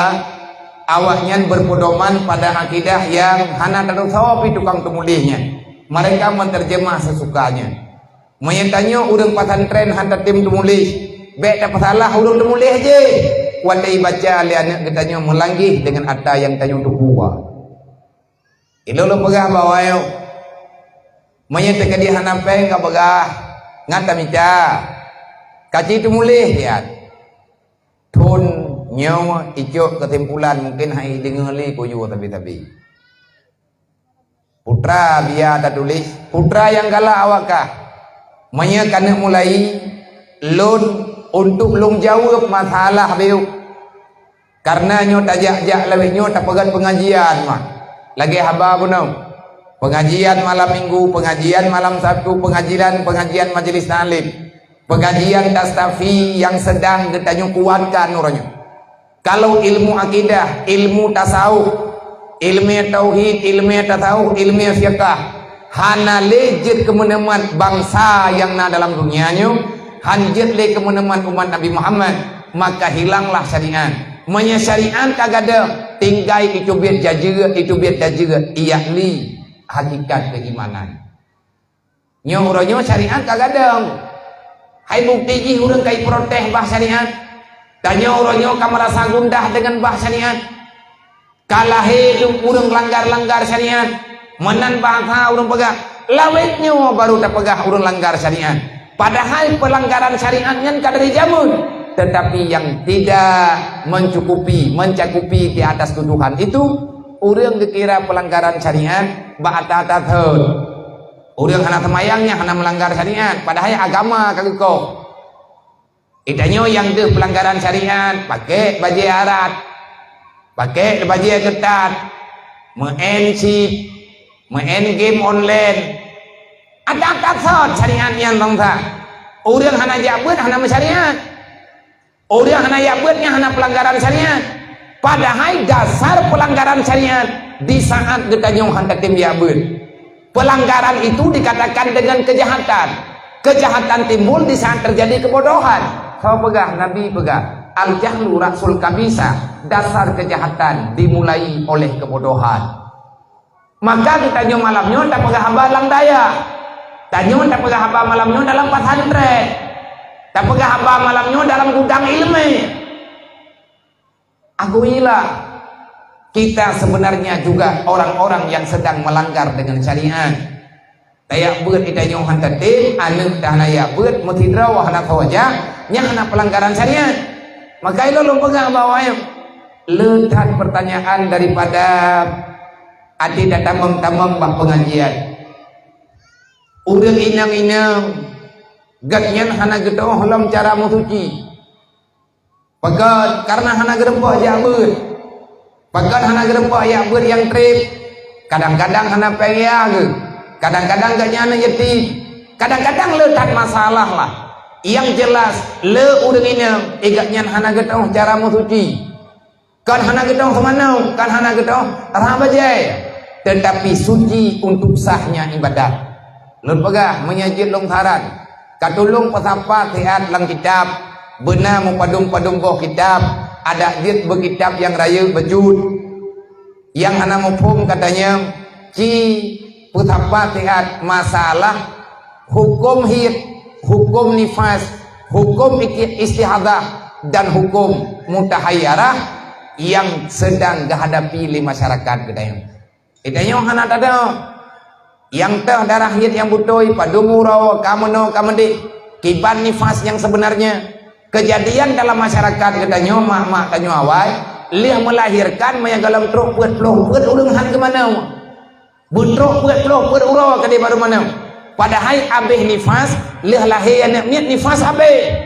awaknyan berpedoman pada akidah nyang hana tatusoe pih tukang teumuléh nyan. Mereka menterjemah sesukanya. Meunyoe tanyoe ureueng pesantren hana tatem teumuléh, bèk tapeusalah ureueng teumuléh jih. Watèe ibaca lé aneuk geutanyoe meulanggeh deungon ata nyang tanyoe tupeue. Ilôn lôn peugah bak awaknyoe, meunyoe teukeudi hana pèng ka peugah, ngat tamita. Kaci teumuléh siat. Thon nyoe icok keusimpulan mungken hai deungoe lé kuyue sabe-sabe. Putra biya tatuléh, putra nyang galak awak kah. Meunyoe keuneuk mulai, lôn untuk lôn jaweueb masalah bacut. Karena nyoe tajak-jak lawét nyoe tapeugöt pengajian mah. Lagèe haba bunoe. Pengajian malam minggu, pengajian malam Sabtu, pengajian, pengajian majelis taklim, pengajian tastafi nyang sedang geutanyoe kuatkan uroe nyoe. Kalau ilmu akidah, ilmu tasawuf, ilmu tauhid, ilmu tasawuf, ilmu fiqah, hana lé jeuet keu meuneumpat bansa nyang na dalam dunia nyoe, han jeuet lé keu meuneumpat umat Nabi Muhammad, maka hilanglah syariat. Meunyoe syariat ka gadôh, tinggai iteubiet jajeuet, iteubiet jajeuet, yakni hakikat keimanan. Nyoe uroe nyoe syariat ka gadôh. Hai bukti jih ureueng ka iprotes bah syariat. Tanyoe uroe nyoe ka meurasa gundah deungon bah syariat. Ka lahé dum ureueng langgar-langgar syariat. Meunan bahasa ureueng peugah, lawét nyoe baru tapeugah ureueng langgar syariat. Padahai peulanggaran syariat nyan ka dari jameun, tetapi nyang tidak mencukupi, mencakupi di atas tuduhan itu, ureueng geukira peulanggaran syariat bak ata-ata thon. Ureueng hana seumayang nyan hana meulanggar syariat, padahai agama ka geukoh. Geutanyoe nyang deuh peulanggaran syariat, pakèk bajèe arat, pakèk bajèe keutat, meu'en chip, meu'en game online. Adak-adak sot syariat nyan bansa. Ureueng hana jak beuet hana meusyariat. Ureueng hana jak beuet nyan hana peulanggaran syariat. Padahai dasar peulanggaran syariat di saat geutanyoe hana tatem jak beuet. Peulanggaran itu dikatakan dengan kejahatan. Kejahatan timbul di saat terjadi kebodohan. Soe peugah? Nabi peugah, "Al-jahlu ra'sul khabithah." Dasar kejahatan dimulai oleh kebodohan. Maka geutanyoe malam nyoe tapeugah haba lam dayah. Tanyoe tapeugah haba malam nyoe dalam pesantren. Tapeugah haba malam nyoe dalam gudang ileumèe. Akuilah, kita sebenarnya juga orang-orang yang sedang melanggar dengan syariat. Tajak beuet di tanyoe han tatem, aneuk dah hana jak beuet, meusidroe hana saja, nyan hana pelanggaran syariat. Maka ilôn lôn peugah bak awaknyan, le that pertanyaan daripada até tatamong-tamong bak pengajian. Ureuëng inong-inong, gobnyan hana geutuoh lom cara meusuci. Pakon? Karena hana geureumpok jak beuet. Pakon hana geureumpok jak beuet nyang treb? Kadang-kadang hana péng yah geuh. Kadang-kadang gobnyan aneuk yatim. Kadang-kadang le that masalah lah. Nyang jelas, le ureuëng inong, gobnyan hana geutuoh cara meusuci. Kon hana geutuoh seumanoe, kon hana geutuoh rhah bajée, teutapi suci untuk sahnya ibadat. Lôn peugah, meunyoe jeuet lôn saran, ka tulông peusapat siat lam kitab, beuna meupadum-padum boh kitab, adak jeuet beukitab nyang rayeuk bacut. Nyang hana muphom katanyong, ci peusapat siat masalah huköm haid, huköm nifas, huköm iki-, istihadah, dan huköm mutahayyarah nyang seudang geuhadapi lé masyarakat geutanyoe. Geutanyoe hana tadeungoe. Nyang teuh darah haid nyang beutôi, padum uroe, ka meunoe, ka meudéh, kiban nifas nyang sebenarnya. Keujadian dalam masyarakat geutanyoe, mak-mak tanyoe awai, lheueh meulahirkan, meunyoe gohlom trok peuet ploh peuet ureuëng han geumanoe. Beutrok peuet ploh peuet uroe keudeh baru manoe. Padahai abéh nifas, lheueh lahé aneuk miet nifas abéh.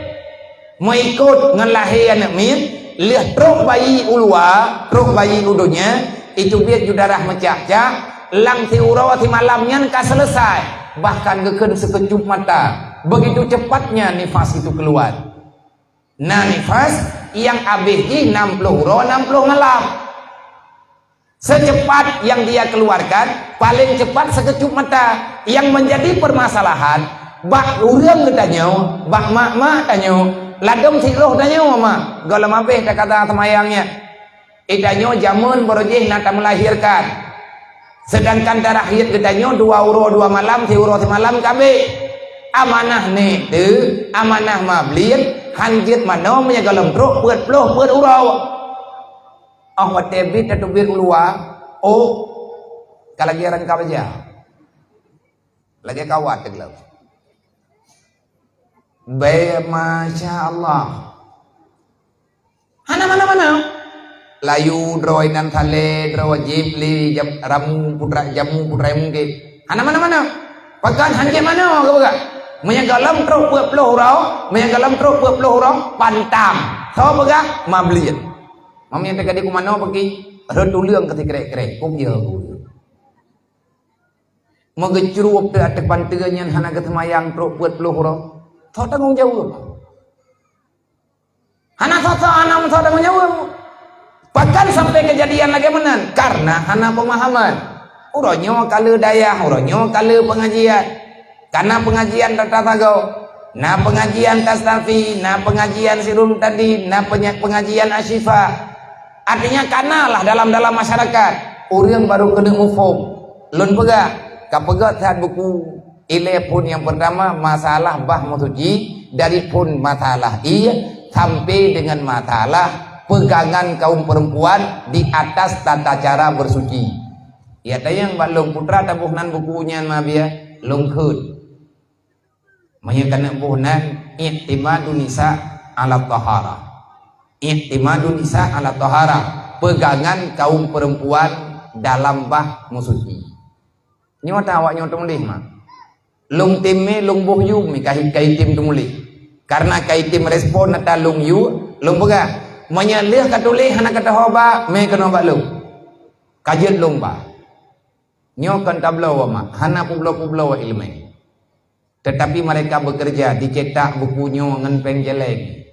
Meuikot ngon lahé aneuk miet, lheueh trok bayi u luwa, trok bayi u donya, iteubiet ju darah meucak-cak, lam siuroe simalam nyan ka seuleusoe, bahkan geukheun seukeucup mata. Begitu cepatnya nifas itu keluar. Na nifas nyang abéh jih nam ploh uroe, nam ploh malam. Secepat yang dia keluarkan, paling cepat sekeucup mata. Yang menjadi permasalahan, bak ureuëng geutanyoe, bak mak-mak tanyoe, ladôm siloh tanyoe mak, gohlom abéh takata seumayang nyan. Geutanyoe jameun barô jih na tameulahirkan. Sedangkan darah haid geutanyoe dua uroe dua malam, siuroe simalam ka abéh. Amanah nèk teuh, amanah mablien, han jeuet manoe meunyoe gohlom trok peuet ploh peuet uroe. Óh watèe bit tateubiet u luwa, oh, ka lagèe rangkap aja. Lagèe kawat teugleueng. Bèe, masya Allah. Hana mana-mana. Layu droe nan salèe droe jib li jam-, ramu putra jamu putra mungke. Hana mana-mana. Pakon han jeuet manoe geupeugah. Meunyoe gohlom trok peuet ploh uroe, meunyoe gohlom trok peuet ploh uroe, pantang. Soe peugah? Mablien. Mamiet teuka di kumanoe peuki, rhot tuleueng keu sikrek-krek, kok jeuet guru. Meugeucrueb teuh ateueh panteue nyan hana geuseumayang trok peuet ploh uroe. Soe tanggong jaweueb? Hana soe-soe hana meusoe tanggong jaweueb. Pakon sampai keujadian lagèe meunan? Karena hana peumahaman. Uroe nyoe ka le dayah, uroe nyoe ka le peungajian. Ka na peungajian tata sagoe, na peungajian tastafi, na peungajian sirum tadi, na penya-, peungajian asyifa. Artinya, ka na lah dalam-dalam masyarakat, ureuëng barô keuneuk muphom. Lôn peugah, ka peugah that buku ilèe phon nyang peurtama, masalah bah meusuci, dari phon masalah ié sampai dengan masalah peugangan kaum perempuan di atas tata cara bersuci. Ya, tayang bak lôn putra taboh nan buku nyan ma biya, lôn kheun. Meunyoe keuneuk boh nan, i'timadun nisa ala taharah. I'timadun nisa ala taharah. Peugangan kaum perempuan dalam bah meusuci. Nyoe ta awak nyoe teumuléh ma. Lôn tem mé, lôn boh yum mé ka hi-, ka item teumuléh. Karena ka item respon ata lôn yue, lôn peugah, meunyoe lheueh ka tuléh hana ka teuhoba, mé keunoe bak lôn. Ka jeuet lôn ba. Nyoe kon tabloe ma, hana peubloe-peubloe ileumèe. Tetapi mereka bekerja, dicetak buku nyoe ngon péng céléng.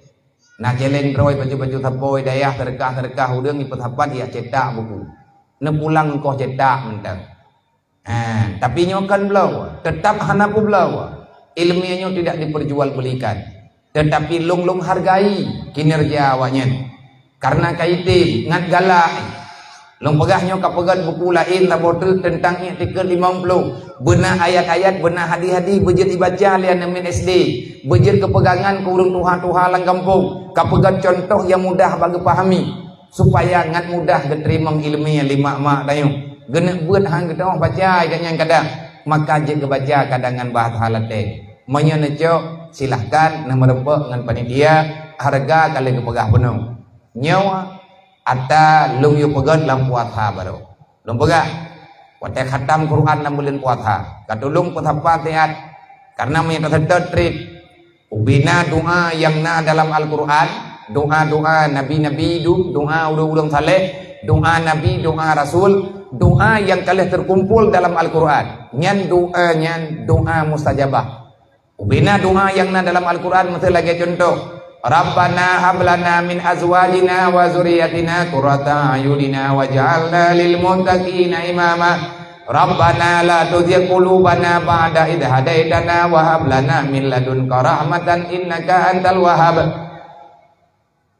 Na céléng droe baju-baju sapoi dayah, seudeukah-seudeukah ureuëng jipeusapat jak cetak buku. Neupulang koh cetak mantong. Ha, tapi nyoe kon bloe, tetap hana peubloe. Ileumèe nyoe tidak diperjualbelikan. Tetapi lôn-lôn hargai kinerja awaknyan. Karena ka item ngat galak. Lôn peugah nyoe ka peugöt buku laén saboh treuk teuntang iktikeuet limong ploh. Beuna ayat-ayat, beuna hadih-hadih beujeuet ibaca lé aneuk miet S D. Beujeuet keupeugangan keu ureuëng tuha-tuha lam gampông. Ka peugöt cuntoh nyang mudah bak geupahami. supaya ngat mudah geuteurimong iéleumé lé mak-mak tanyoe. Geuneuk beuet han geutanyoe baca geuh nyan kadang, maka jeuet geubaca kadang ngon bahasa Laten. Meunyoe neucok, silahkan neumeureumpok ngon panitia, hareuga ka lheueh geupeugah bunoe. Nyoe ata lôn yue peugét lam puasa barô. Lôn peugah, watée khatam Quran lam buleuen puasa, ka tulông peusapat siat, kareuna meunyoe taseutôt treb. Ubena doa nyang na dalam Al-Quran, doa-doa nabi-nabi dum, doa ureuëng-ureuëng saleh, doa nabi, doa rasul, doa nyang ka lheueh teukumpol dalam Al-Quran. Nyan doa nyan doa mustajabah. Ubena doa nyang na dalam Al-Quran, miseu lagée cuntoh, "Rabbana hab lana min azwajina wa dzurriyyatina qurrata a'yunina waj'alna lil muttaqina imama." "Rabbana la tuzigh qulubana ba'da idh hadaitana wa hab lana min ladunka rahmatan innaka antal wahhab."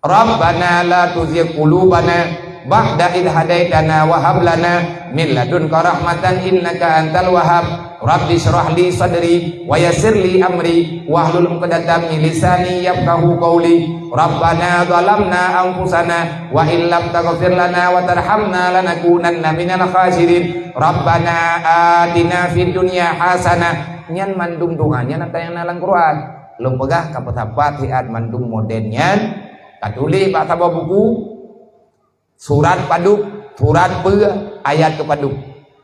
"Rabbana la tuzigh qulubana ba'da idh hadaitana wa hab lana min ladunka rahmatan innaka antal wahhab. Rabbi shrah li sadri wa yassir li amri wahlul 'uqdatam min lisani yafqahu qawli. Rabbana zalamna anfusana wa illam taghfir lana wa tarhamna lanakunanna minal khasirin. Rabbana atina fid dunya hasanah." Nyan mandum doa nyan ata nyang na lam Quran. Lôn peugah ka peusapat siat mandum model nyan, ka tuléh bak saboh buku, surat padub, surat peue, ayat keu padub.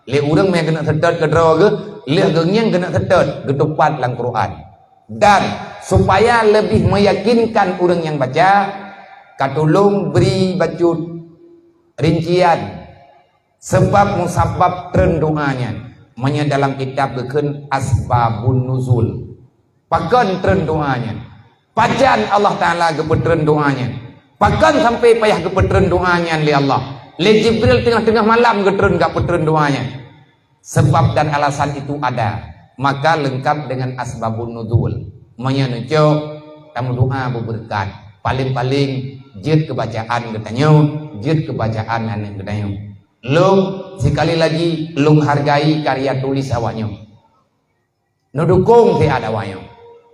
Lé ureuëng meunan geuneuk seutôt keudroe geuh, lheueh geungieng geuneuk seutôt geutupat lam Quran. Dan supaya leubeh meuyakinkan ureuëng nyang baca, ka tulông bri bacut rincian sabab musabab treun doa nyan. Meunyoe dalam kitab geukheun asbabun nuzul. Pakon treun doa nyan? Pajan Allah Taala geupeutreun doa nyan? Pakon sampai payah geupeutreun doa nyan lé Allah? Lé Jibril teungoh-teungoh malam geutreun geupeutreun doa nyan. Sebab dan alasan itu ada, maka lengkap dengan asbabun nuzul. Meunyoe neucok, tameudoa beubeureukat. Paléng-paléng jeuet keu bacaan geutanyoe, jeuet keu bacaan aneuk geutanyoe. Lôn, sekali lagi, lôn hargai karya tulis awaknyoe. Neudukong siat awaknyoe.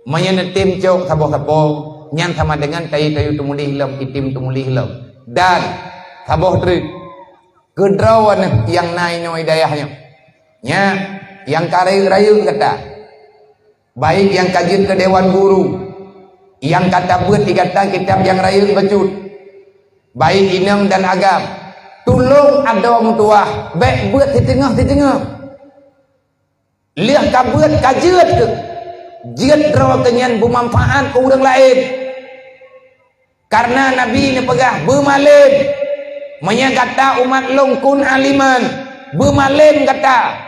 Meunyoe neutem cok saboh-saboh, nyan sama dengan tayue-tayue teumuléh lom, item teumuléh lom. Dan saboh treuk, keudroe neuh nyang na inoe di dayah nyoe. Nyan, nyang ka rayeuk-rayeuk gata, baik nyang ka jeuet keu dewan guru, nyang ka tabeuet di gata kitab nyang rayeuk bacut, baik inong dan agam, tulông adoe meutuwah, bék beuet siteungoh-siteungoh. Lheueh ka beuet ka jeuet keuh, jeuet droe keuh nyan beumanfaat keu ureuëng laén. Kareuna Nabi neupeugah, "Beumalém, meunyoe gata umat lôn kun aliman, beumalém gata.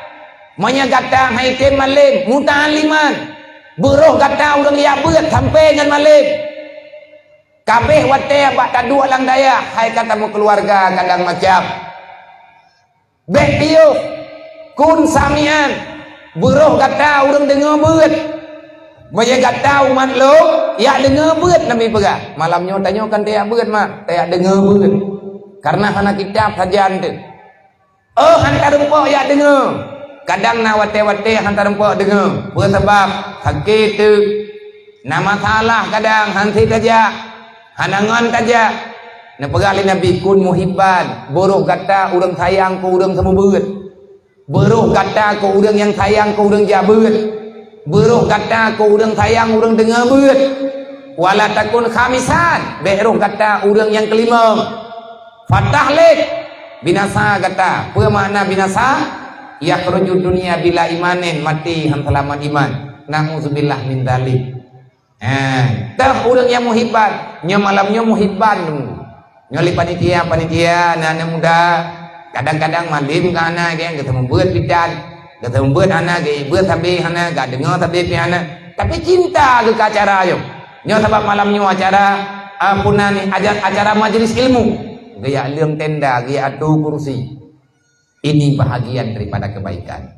Meunyoe gata han item malém, muta'aliman. Beuroh gata ureuëng jak beuet sampoe ngon malém." Kabeh watée bak taduek lam dayah, hai ka tameukeuluwarga kadang macam. Bék piôh, kun samian, beuroh gata ureuëng deungoe beuet. Meunyoe gata umat lôn, jak deungoe beuet Nabi peugah. Malam nyoe tanyoe kan tajak beuet, mak, tajak deungoe beuet. Kareuna hana kitab sajan teuh. Oh, han tarumpok jak deungoe. Kadang na watée-watée han tarumpok deungoe. Peue sabab? Sakét teuh. Na masalah kadang han sép tajak. Hana ngon tajak. Neupeugah lé Nabi, "Kun muhibban, beuroh gata ureuëng sayang keu ureuëng seumeubeuet. Beuroh gata keu ureuëng nyang sayang keu ureuëng jak beuet. Beuroh gata keu ureuëng sayang ureuëng deungoe beuet. Wala takun khamisan, bék roh gata ureuëng nyang keulimong. Fatahlik, binasa gata." Peue makna binasa? Yakhruju dunya bila imanin, maté han seulamat iman. Na'udzubillah min dzalik. Eh, teuh ureuëng nyang muhibban, nyoe malam nyoe muhibban. Nyoe lé panitia-panitia, aneuk-aneuk muda, kadang-kadang malém ka hana, geuteumeubuet pitan, geuteumeubuet hana, geuibuet sabe hana, gadeungoe sabe pih hana. Tapi cinta geuh keu acara nyoe. Nyoe sabab malam nyoe acara, ah, puna ni, aja-, acara majlis ilmu. Geujak leueng tenda, geujak atô kursi. Ini bahagian daripada kebaikan.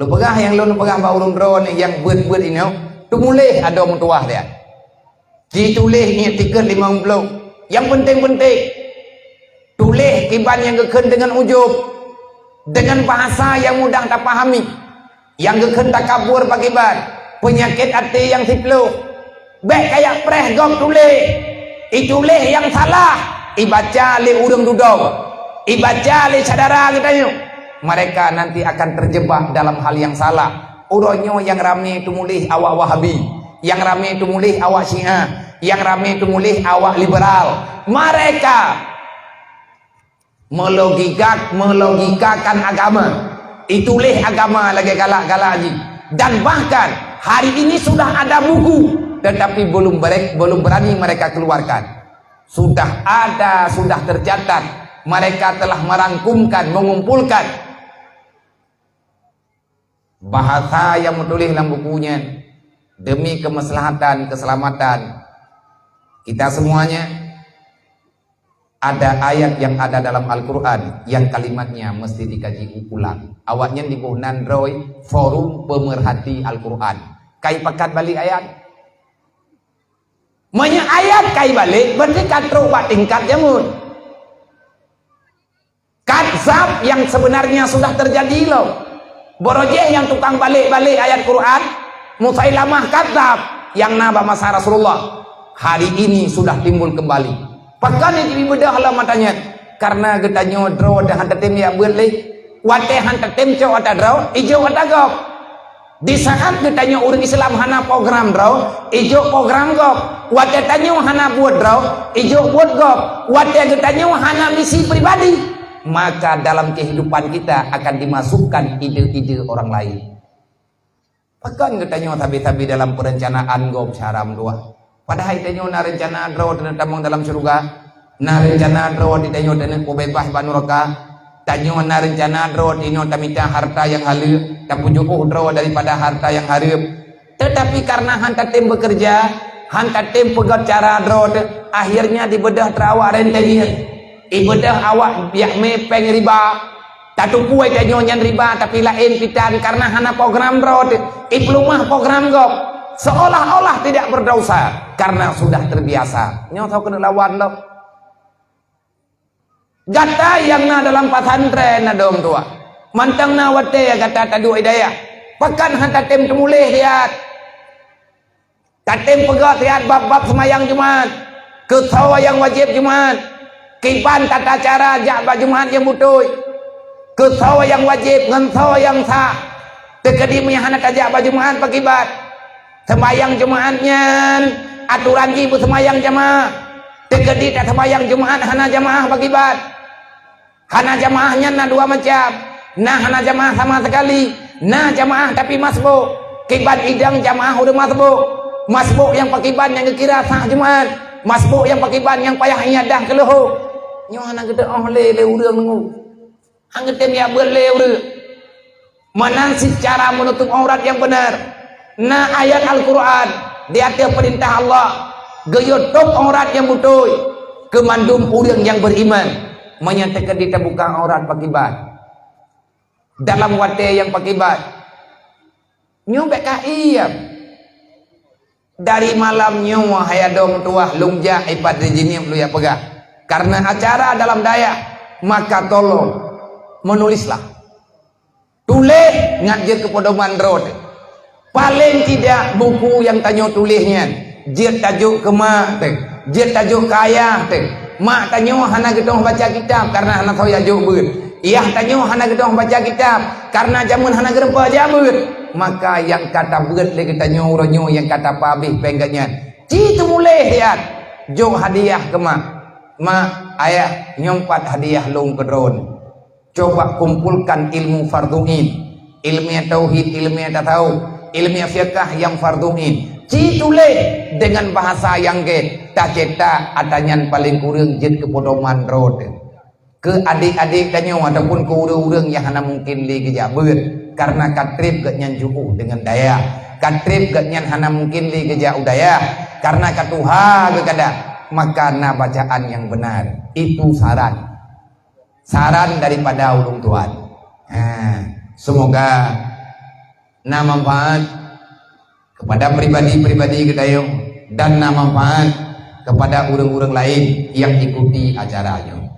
Lôn peugah nyang lôn peugah bak ureuëng droeneuh nyang beuet-beuet inoe, teumuléh adoe meutuwah dia. Jituléh niet tikeuet limong bloe. Nyang peunteng-peunteng, tuléh kiban nyang geukheun deungon ujub, deungon bahasa nyang mudah tapahami. Nyang geukheun takabur pakiban, peunyakét até nyang siploh. Bék kajak preh gob tuléh. Ituléh nyang salah, ibaca lé ureuëng dudoe, ibaca lé syedara geutanyoe, mereka nanti akan terjebak dalam hal yang salah. Uroe nyoe nyang ramé teumuléh awak Wahabi, nyang ramé teumuléh awak Syiah, nyang ramé teumuléh awak liberal. Mereka melogika, melogikakan agama. Itulah agama lagée galak-galak jih. Dan bahkan hari ini sudah ada buku, tetapi belum berek-, belum berani mereka keluarkan. Sudah ada, sudah tercatat. Mereka telah merangkumkan, mengumpulkan bahasa yang menulis dalam buku nyan demi kemaslahatan, keselamatan kita semuanya. Ada ayat yang ada dalam Al-Quran yang kalimatnya mesti dikaji ulang. Awaknyan diboh nan droe Forum Pemerhati Al-Quran. Kai pakat balik ayat. Meunyoe ayat kai balik, berarti ka trok bak tingkat jameun. Kadzab yang sebenarnya sudah terjadi lom. Barojéh nyang tukang balik-balik ayat Quran, Musailamah Kadzab nyang na bak masa Rasulullah, hari ini sudah timbul kembali. Pakon jih jibeudôh lom mata nyan? Karena geutanyoe droe teuh han tatem jak beuet lé. Watée han tatem cok ata droe, ijok ata gob. Di saat geutanyoe ureuëng Islam hana program droe, ijok program gob. Watée tanyoe hana buet droe, ijok buet gob. Watée geutanyoe hana misi pribadi, maka dalam kehidupan kita akan dimasukkan ide-ide orang lain. Pakon geutanyoe sabe-sabe dalam perencanaan gob syedara meutuwah? Padahai tanyoe na reuncana droe teuneuk tamong dalam syeuruga, na reuncana droe di tanyoe teuneuk peubeubaih bak nuraka, tanyoe na reuncana droe di nyoe tamita harta nyang haleue, tapeujuôh droe daripada harta nyang hareuem. Teutapi kareuna han tatem beukeureuja, han tatem peugét cara droe teuh, akhirnya dibeudôh teurawak rentenir. Ibeudôh awak jak mé péng riba. Tatupue tanyoe nyan riba, tapi laén pitan kareuna hana program droe teuh. Ipeuleumah program gob. Seolah-olah tidak berdosa karena sudah terbiasa. Nyoe soe keuneuk lawan lom. Gata nyang na dalam pesantren na dong tuah. Mantong na watée gata taduek i dayah. Pakon han tatem teumuléh siat. Tatem peugah siat bab-bab seumayang Jumat. Keusoe nyang wajéb Jumat. Kiban tata cara jak bak Jumat nyang beutôi. Keusoe nyang wajéb ngon soe nyang sah. Teukeudi meunyoe hana tajak bak Jumat pakiban. Seumayang Jumat nyan atoran jih beuseumayang jamaah. Teukeudi taseumayang Jumat hana jamaah pakiban. Hana jamaah nyan na dua macam. Na hana jamaah sama sekali. Na jamaah tapi masbuk. Kiban idang jamaah ureuëng masbuk. Masbuk nyang pakiban nyang geukira sah Jumat. Masbuk nyang pakiban nyang payah iédah keuleho. Nyoe hana geuteuôh lé lé ureuëng deungoe. Han geutem jak beuet lé ureuëng. Meunan cit cara meunutôb aurat nyang beuna. Na ayat Al-Quran di ateueh peurintah Allah geuyue tôb aurat nyang beutôi keu mandum ureuëng nyang beriman. Meunyoe teukeudi tabuka aurat pakiban dalam watée nyang pakiban, nyoe bék ka iem. Dari malam nyoe hai adoe meutuwah lôn jak ipat di jinéb lôn jak peugah. Kareuna acara dalam dayah, maka tolong meunulislah. Tuléh ngat jeuet keu peudoman droe teuh. Paleng tidak buku nyang tanyoe tuléh nyan jeuet tajok keu mak teuh, jeuet tajok keu ayah teuh. Mak tanyoe hana geudong baca kitab kareuna hana soe jak jok beuet. Yah tanyoe hana geudong baca kitab kareuna jameun hana geureumpok jak beuet. Maka nyang ka tabeuet lé geutanyoe uroe nyoe nyang ka tapeuhabéh péng geuh nyan, ci teumuléh siat, jok hadiah keu mak. Mak, ayah, nyoe pat hadiah lôn keu droeneuh. Coba kumpulkan ilmu fardhu ain, ilmu tauhid, ilmu tasawuf, ilmu fiqah nyang fardhu ain. Ci tuléh deungon bahasa nyang gét, tacetak ata nyan paleng kureueng jeuet keu peudoman droe teuh. Keu adék-adék tanyoe ataupun keu ureuëng-ureuëng nyang hana mungken lé geujak beuet, kareuna ka treb geuh nyan jiôh deungon dayah. Ka treb geuh nyan hana mungken lé geujak u dayah, kareuna ka tuha geuh kadang, maka na bacaan nyang beuna. Itu saran. Saran daripada ulôn tuan. Ha, semoga na manfaat kepada pribadi-pribadi geutanyoe dan na manfaat kepada ureuëng-ureuëng laén nyang ikuti acara nyoe.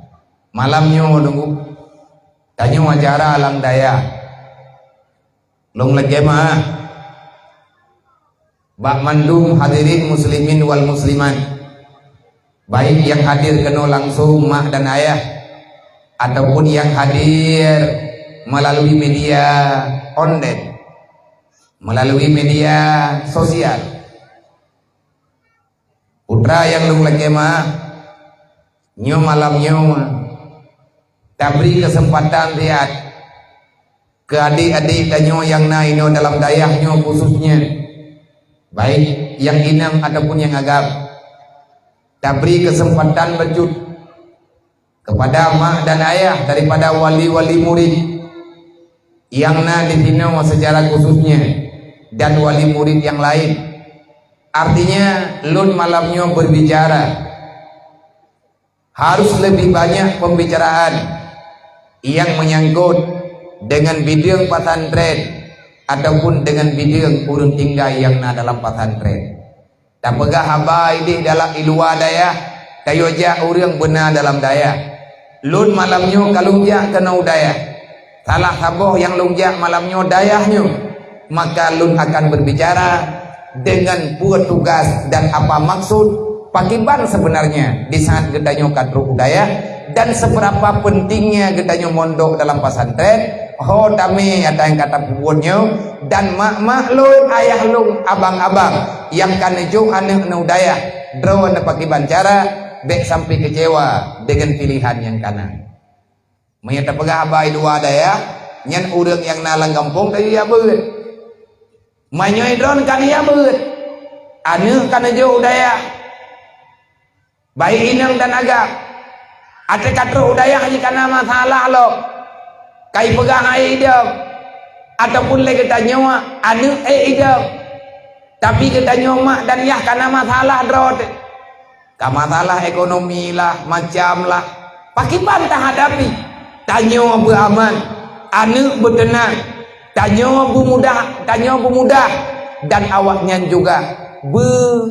Malam nyoe, Teungku, tanyoe acara lam dayah. Lôn lagée meuah bak mandum hadirin muslimin wal muslimat. Baik nyang hadir keunoe langsung mak dan ayah, ataupun nyang hadir melalui media online, melalui media sosial. Putra nyang lôn lakée meu'ah, nyoe malam nyoe tabri keuseumpatan siat keu adék-adék tanyoe nyang na inoe dalam dayah nyoe khususnya, baik nyang inong ataupun nyang agam. Tabri keuseumpatan bacut keupada mak dan ayah daripada wali-wali murit nyang na di sinoe seucara khususnya dan wali murit nyang laén. Artinya, lôn malam nyoe berbicara harus lebih banyak pembicaraan nyang menyangkut dengan bideueng pesantren ataupun dengan bideueng ureuëng tinggai nyang na dalam pesantren. Tapeugah haba idéh dalam i luwa dayah, tayue jak ureuëng beuna dalam dayah. Lôn malam nyoe ka lôn jak keunoe u dayah. Salah saboh nyang lôn jak malam nyoe dayah nyoe. Maka lôn akan berbicara dengan peue tugas dan apa maksud, pakiban sebenarnya di saat geutanyoe ka trok u dayah, dan seberapa pentingnya geutanyoe mondok dalam pesantren, ho tamé nyata nyang ka tapeubuet nyoe, dan mak-mak lôn, ayah lôn, abang-abang nyang ka neujok aneuëk neu dayah, droeneuh pakiban cara, bék sampai kecewa dengan pilihan nyang ka na. Meunyoe tapeugah haba i luwa dayah, nyan ureuëng nyang na lam gampông tayue jak beuet. Meunyoe droeneuh ka neujak beuet, aneuëk ka neujok u dayah, baik inong dan agam. Até ka trok u dayah jih ka na masalah lom. Ka ipeugah han ék idong, ataupun lé geutanyoe aneuëk ék idong. Tapi geutanyoe mak dan yah ka na masalah droe teuh. Ka masalah ekonomi lah, macam lah. Pakiban tahadapi? Tanyoe beuaman, aneuëk beuteunang, tanyoe beumudah, tanyoe beumudah, dan awaknyan juga beu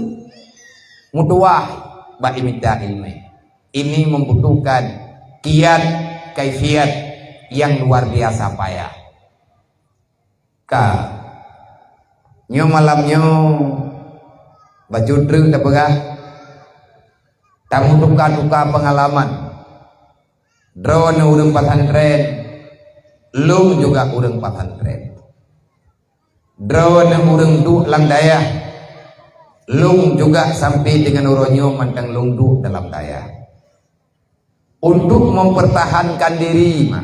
meutuwah bak imita ileumèe. Ini membutuhkan kiat kaifiat yang luar biasa payah. Ka. Nyoe malam nyoe bacut treuk tapeugah, tameutuka-tuka peungalaman. Droeneuh ureuëng pesantren, lôn juga ureuëng pesantren. Droeneuh ureuëng duek lam dayah, lôn juga sampai dengan uroe nyoe mantong lôn duek dalam dayah. Untuk mempertahankan diri, mak.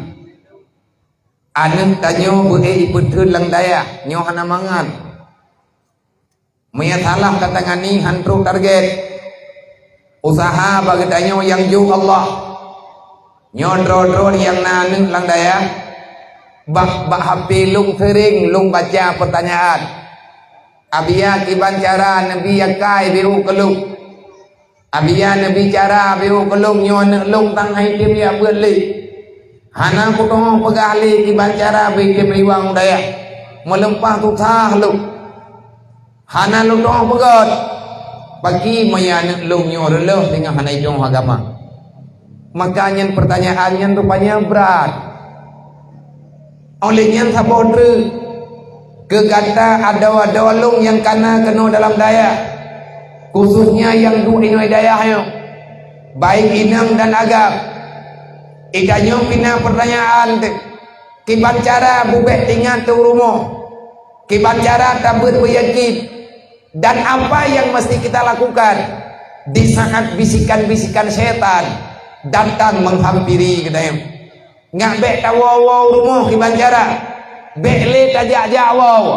Aneuëk tanyoe beu-ék ipeutheun lam dayah, nyoe hana mangat. Meunyoe salah tatangani, han trok target. Useuha bak geutanyoe nyang jok Allah. Nyoe droe-droe nyang na aneuëk lam dayah, bak, bak H P lôn seuréng lôn baca peurtanyaan. Abia kiban cara neubi akai beu keu lôn. Abia neubi cara beu keu lôn nyoe aneuëk lôn tan hai tem jak beuet lé. Hana kutoh peugah lé kiban cara beu tem riwang dayah. Meuleupah susah lôn. Hana lôn toh peugét. Paki meunyoe aneuëk lôn nyoe reuloh singoh hana itoh agama. Maka nyan peurtanyaan nyan rupanya brat. Óh lheueh nyan saboh treuk keu gata adoe-adoe lôn nyang ka na keunoe dalam dayah, khususnya nyang duek inoe dayah nyoe, baik inong dan agam. Ita nyoe pih na peurtanyaan teuh, kiban cara bubek ingat teuh rumoh, kiban cara tabeuet beuyakin, dan apa yang mesti kita lakukan di saat bisikan-bisikan syaitan datang menghampiri geutanyoe. Nyak bék tawoe-woe u rumoh kiban cara. Bék lé tajak-jak woe.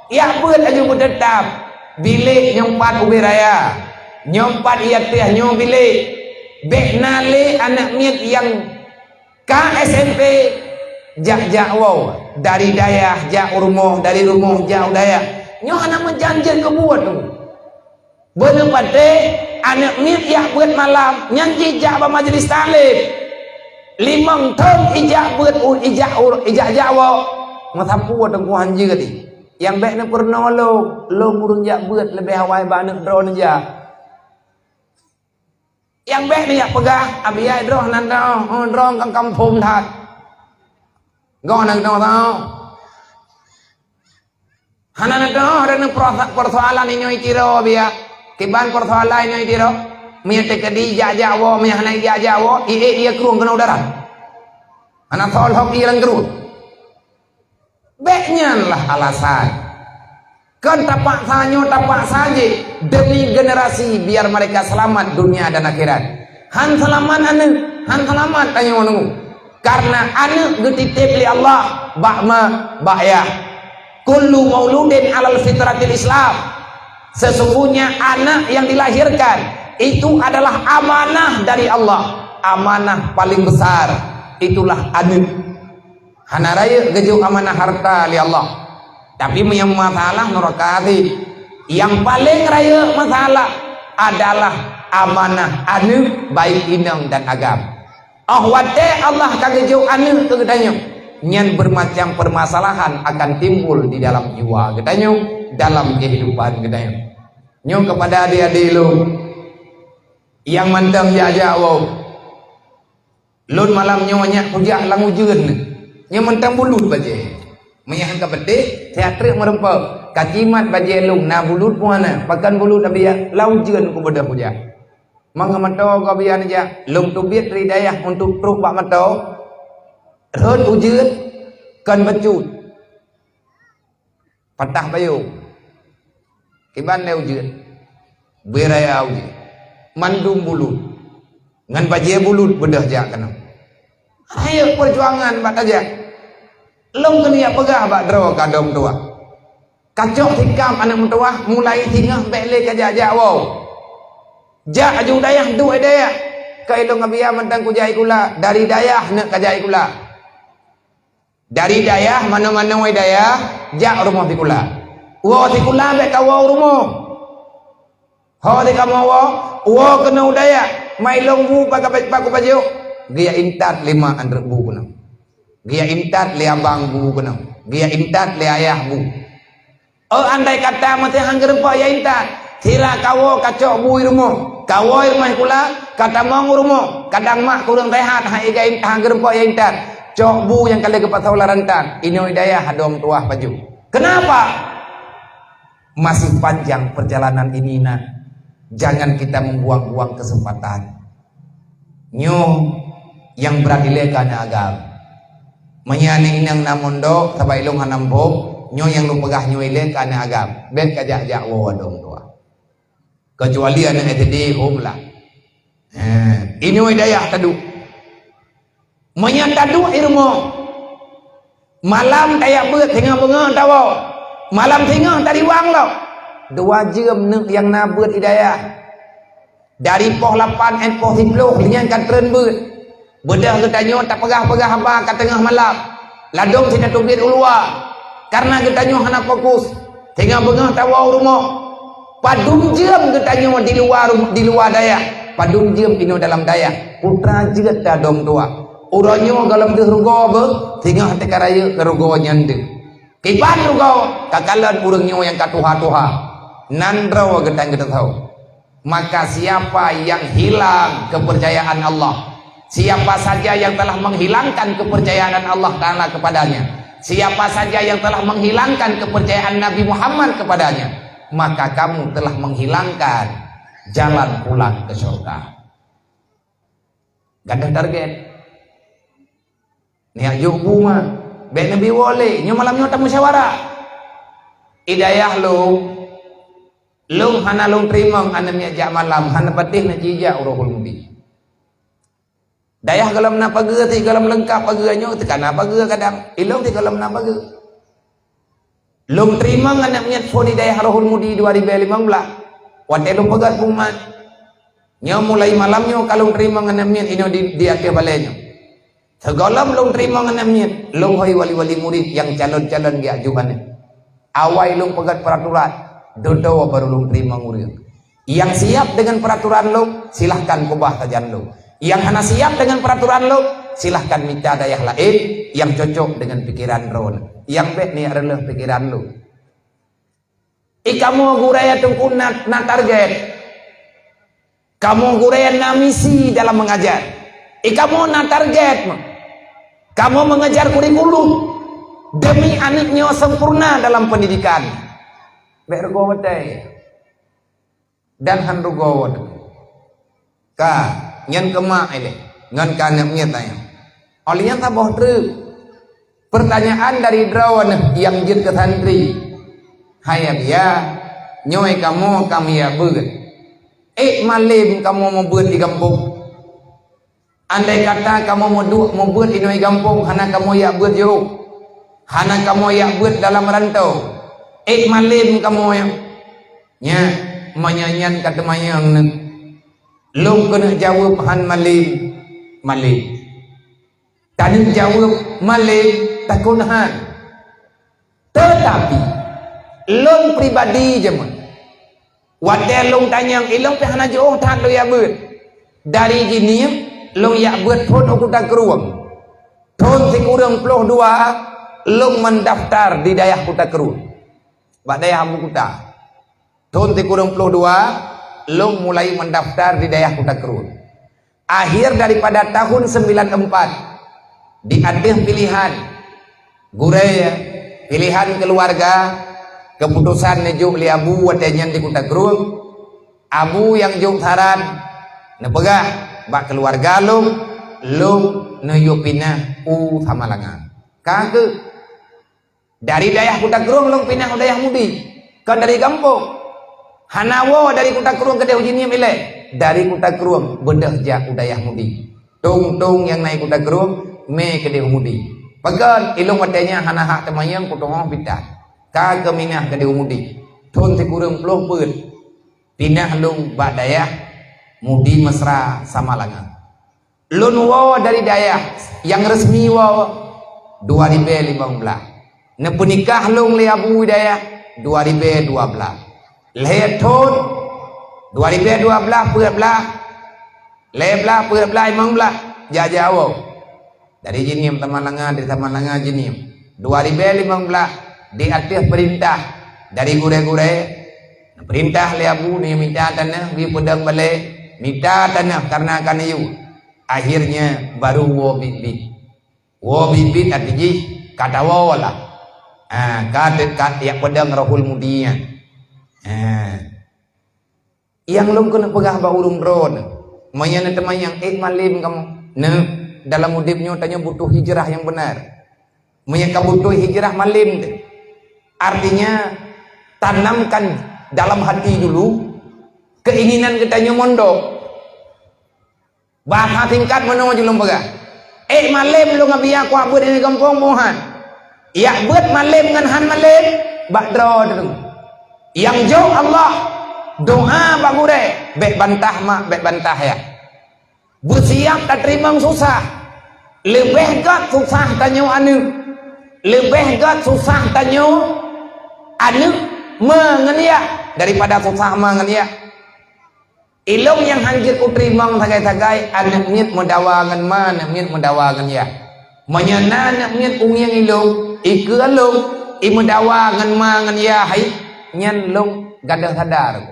Jak beuet aju beuteutap. Bilék nyoe pat ubé raya. Nyoe pat ié teuh nyoe bilék. Bék na lé aneuëk miet nyang ka S M P jak-jak woe. Dari dayah jak u rumoh, dari rumoh jak u dayah. Nyoe hana meujan jeuet keu buet tu. Beuneupatéh aneuëk miet jak beuet malam, nyan jijak bak majelis taklim. Limong thon ijak beuet u, ijak u, ijak jak woe. Meusapeue teungku hanjeuet di. Nyang bék neupeurunoe lôn, lôn ureuëng jak beuet leubeh awai bak aneuëk droeneuh jak. Nyang bék neujak peugah, abia droe nan droe, oh, droe kan kampung that. Goh nan droe tau. Hana na teuh ada persoa-, persoalan inyoe itiro biya. Kiban persoalan inyoe itiro. Meunyo teukeudi jak-jak woe, meunyo hana jak-jak woe, iék ie krueng keunoe udara. Hana soe lhok ie lam krueng. Bék nyan lah alasan. Kon tapaksa nyoe, tapaksa jih demi generasi biar mereka selamat dunia dan akhirat. Han seulamat aneuk, han seulamat tanyoe nunggu. Karena aneuk geutitép lé Allah bak ma, bak yah. Kullu mauludin alal fitratil Islam. Sesungguhnya anak yang dilahirkan itu adalah amanah dari Allah. Amanah paling besar itulah aneuk. Hana rayeuk geujok amanah harta lé Allah. Tapi meunyo masalah nuraka hati, nyang paleng rayeuk masalah adalah amanah aneuk, baik inong dan agam. Óh watée Allah ka geujok aneuk keu geutanyoe, nyan beumacam peumasalahan akan timbul di dalam jiwa geutanyoe, dalam keuhidupan geutanyoe. Nyoe keupada adé-adé lôn nyang mantong jak-jak woe. Lôn malam nyoe nyak kujak lam ujeuen. Nyoe mantong bulut bajée. Meunyo han ka beudeh, siat treuk meureumpok. Ka jimat bajée lôn na bulut muana, pakon bulut abiya, lam ujeuen kubeudôh kujak. Mangat mantong gob ia neujak, lôn teubiet dari dayah untuk trok bak mantong. Rhot ujeuen, kon bacut. Patah payong. Kiban lé ujeuen. Beuraya ujeuen. Mandum bulut. Ngon bajée bulut beudôh jak keunoe. Rayeuk peujuangan bak tajak. Lôn keuneuk peugah bak droe ka dong tuah. Kacok sikam aneuk meutuwah, mulai singoh bék lé kajak-jak woe. Jak aju dayah duek dayah. Ka ilong abiya mantong kujak ikula, dari dayah neuk kajak ikula. Dari dayah, manoe-manoe dayah, jak rumoh sikula. Woe sikula bék kawoe rumoh. Ho di kamoe woe, woe keunoe dayah, mai lông bu paku pajoh. Geujak intat lé mak andeuek bu keunoe. Geujak intat lé abang bu keunoe. Geujak intat lé ayah bu. Oh, andai kata meusé han geurumpok ya intat, sira kawoe kacok bu i rumoh, kawoe i rumoh sikula, katamong u rumoh, kadang mak kureueng sehat, han iga in-, han geurumpok ya intat, cok bu nyang ka lheueh geupasoe lam rantan, inoe dayah hadong tuah pajoh. Kenapa? Masih panjang perjalanan ini, nak. Jangan kita membuang-buang kesempatan. Nyoe nyang brat ilée keu aneuk agam. Meunyoe aneuk inong na mondok, sabab ilong hana muphom, nyoe nyang lôn peugah nyoe ilée keu aneuk agam. Bék kajak-jak woe dong tuah. Kecuali aneuk S D hom lah. Ha, inoe dayah taduek. Meunyoe taduek i rumoh, malam tajak beuet singoh beungoh tawoe, malam singoh tariwang lom. Dua jeuem neuk nyang na beuet i dayah. Dari poh lapan 'et poh siploh, lheueh nyan ka treun beuet. Beudôh geutanyoe tapeugah-peugah haba ka teungoh malam. Ladôm sit na teubiet u luwa. Kareuna geutanyoe hana fokus, singoh beungoh tawoe u rumoh. Padum jeuem geutanyoe di luwa rum-, di luwa dayah, padum jeuem inoe dalam dayah. Putra jeuet tadong tuah. Uroe nyoe gohlom deuh rugoe beuh, singoh teuka rayeuk keu rugoe nyan deuh. Kiban rugoe, takalon ureuëng nyoe nyang ka tuha-tuha. Nan droe geutanyoe teuthô. Maka siapa yang hilang kepercayaan Allah, siapa saja yang telah menghilangkan kepercayaan Allah Ta'ala kepadanya, siapa saja yang telah menghilangkan kepercayaan Nabi Muhammad kepadanya, maka kamu telah menghilangkan jalan pulang ke surga. Gadôh target. Neujak jok bu ma. Bék neubi woe lé. Nyoe malam nyoe tamusyawarah. I dayah lôn, lôn hana lôn teurimong aneuk miet jak malam, hana patéh na jijak u Rohul Mudi. Dayah gohlom na pageue, sit gohlom leungkap pageue nyoe, teuka na pageue kadang. Ilong sit gohlom na pageue. Lôn teurimong aneuk miet phon di dayah Rohul Mudi dua ribèe limong blah. Watèe lôn peugöt peumat. Nyoe mulai malam nyoe ka lôn teurimong aneuk miet inoe di, di ateueh balèe nyoe. Sigohlom lôn teurimong aneuk miet, lôn hôi wali-wali murit nyang calon-calon geujak jok aneuk. Awai lôn peugöt peuraturan, dudoe baru lôn teurimong ureueng. Nyang siap deungon peuraturan lôn, silahkan keubah sajan lôn. Nyang hana siap deungon peuraturan lôn, silahkan mita dayah laén nyang cocok deungon pikeran droeneuh. Nyang bèk neujak reuleuh pikeran lôn. I kamoe gurèe Teungku na, na target. Kamoe gurèe na misi dalam mengajar. I kamoe na target meuh. Kamoe mengejar kurikulum demi aneuk nyoe sempurna dalam pendidikan. Bèk rugoe watèe. Dan han rugoe watèe. Ka, nyan keu mak ilée, ngon ka aneuk miet ayah. Óh lheueh nyan saboh treuk. Peurtanyaan dari droeneuh nyang jeuet keu santri, "Hai Abiya, nyoe kamoe ka meuyak beuet. Ék malém kamoe meubeuet di gampông? Andai kata kamoe meuduek meubeuet inoe gampông, hana kamoe yak beuet jiôh, hana kamoe yak beuet dalam rantô, ék malém kamoe?" Nyak, meunyoe nyan ka teumanyong neuh, lôn keuneuk jaweueb, "Han malém, malém." Taneuk jaweueb, "Malém, takot han." Teutapi, lôn pribadi jameun, watée lôn tanyong, ilôn pih hana jiôh that lôn yak beuet. Dari Jeunieb lôn yak beuet phon u Kuta Krueng. Thon sikureueng ploh dua lôn meundaftar di dayah Kuta Krueng, bak dayah Abu Kuta. Thon sikureueng ploh dua, lôn mulai meundaftar di dayah Kuta Krueng. Akhir daripada tahun sembilan empat, di ateueh pilihan gurée, pilihan keuluwarga, keuputosan neujok lé Abu watée nyan di Kuta Krueng, Abu nyang jok saran, neupeugah bak keuluwarga lôn, lôn neuyue pinah u Samalanga. Ka keuh. Dari dayah Kuta Krueng lôn pinah u dayah Mudi, kon dari gampông. Hana woe dari Kuta Krueng keudeh u Jeunieb ilée, dari Kuta Krueng beudôh jak u dayah Mudi. Tông-tông nyang na i Kuta Krueng mé keudeh u Mudi. Pakon, ilôn watée nyan hana hak teumanyong, kutu'oh pita. Ka keuminah keudeh u Mudi. Thon sikureueng ploh peuet, pinah lôn bak dayah Mudi Mesra Samalanga. Lôn woe dari dayah nyang resmi woe dua ribée limong blaih. Neupeunikah lôn lé Abu dayah dua ribée dua blaih. Lhée thon dua ribée dua blaih, peuet blaih, lhée blaih, peuet blaih, limong blaih, jak-jak woe. Dari Jeunieb Samalanga, dari Samalanga Jeunieb. Dua ribée limong blaih di ateueh peurintah dari gurée-gurée. Peurintah lé Abu neumita tanoh, bri peudong balée, mita tanoh kareuna ka neuyue. Akhirnya baru woe biet-biet. Woe biet-biet arti jih ka tawoe lah. Ha, ka teuka yak peudong Rohul Mudi nyan. Ha. Nyang lôn keuneuk peugah bak ureuëng droeneuh, meunyoe neuteumanyong, "Ék malém kamoe?" Neuh, dalam udeb nyoe tanyoe butuh hijrah nyang beunar. Meunyoe ka butuh hijrah, malém teuh. Artinya, tanamkan dalam hati dulu keinginan geutanyoe mondok. Bahasa singkat meunoe jih lôn peugah. Ék malém lôn Abiya kuak beuet di gampông, boh han. Yak beuet malém ngon han malém, bak droe teuh. Nyang jok Allah, doa bak gurée, bék bantah mak, bék bantah yah. Beusiab tateurimong susah. Leubeh gét susah tanyoe aneuëk. Leubeh gét susah tanyoe aneuëk ma ngon yah daripada susah ma ngon yah. Ilôn nyang han jeuet kuteurimong sagai-sagai, aneuëk miet meudawa ngon ma, aneuëk miet meudawa ngon yah. Meunyoe na aneuëk miet u ngieng ilôn, ikeue lôn, imeudawa ngon ma ngon yah hai, nyan lôn gadôh sadar.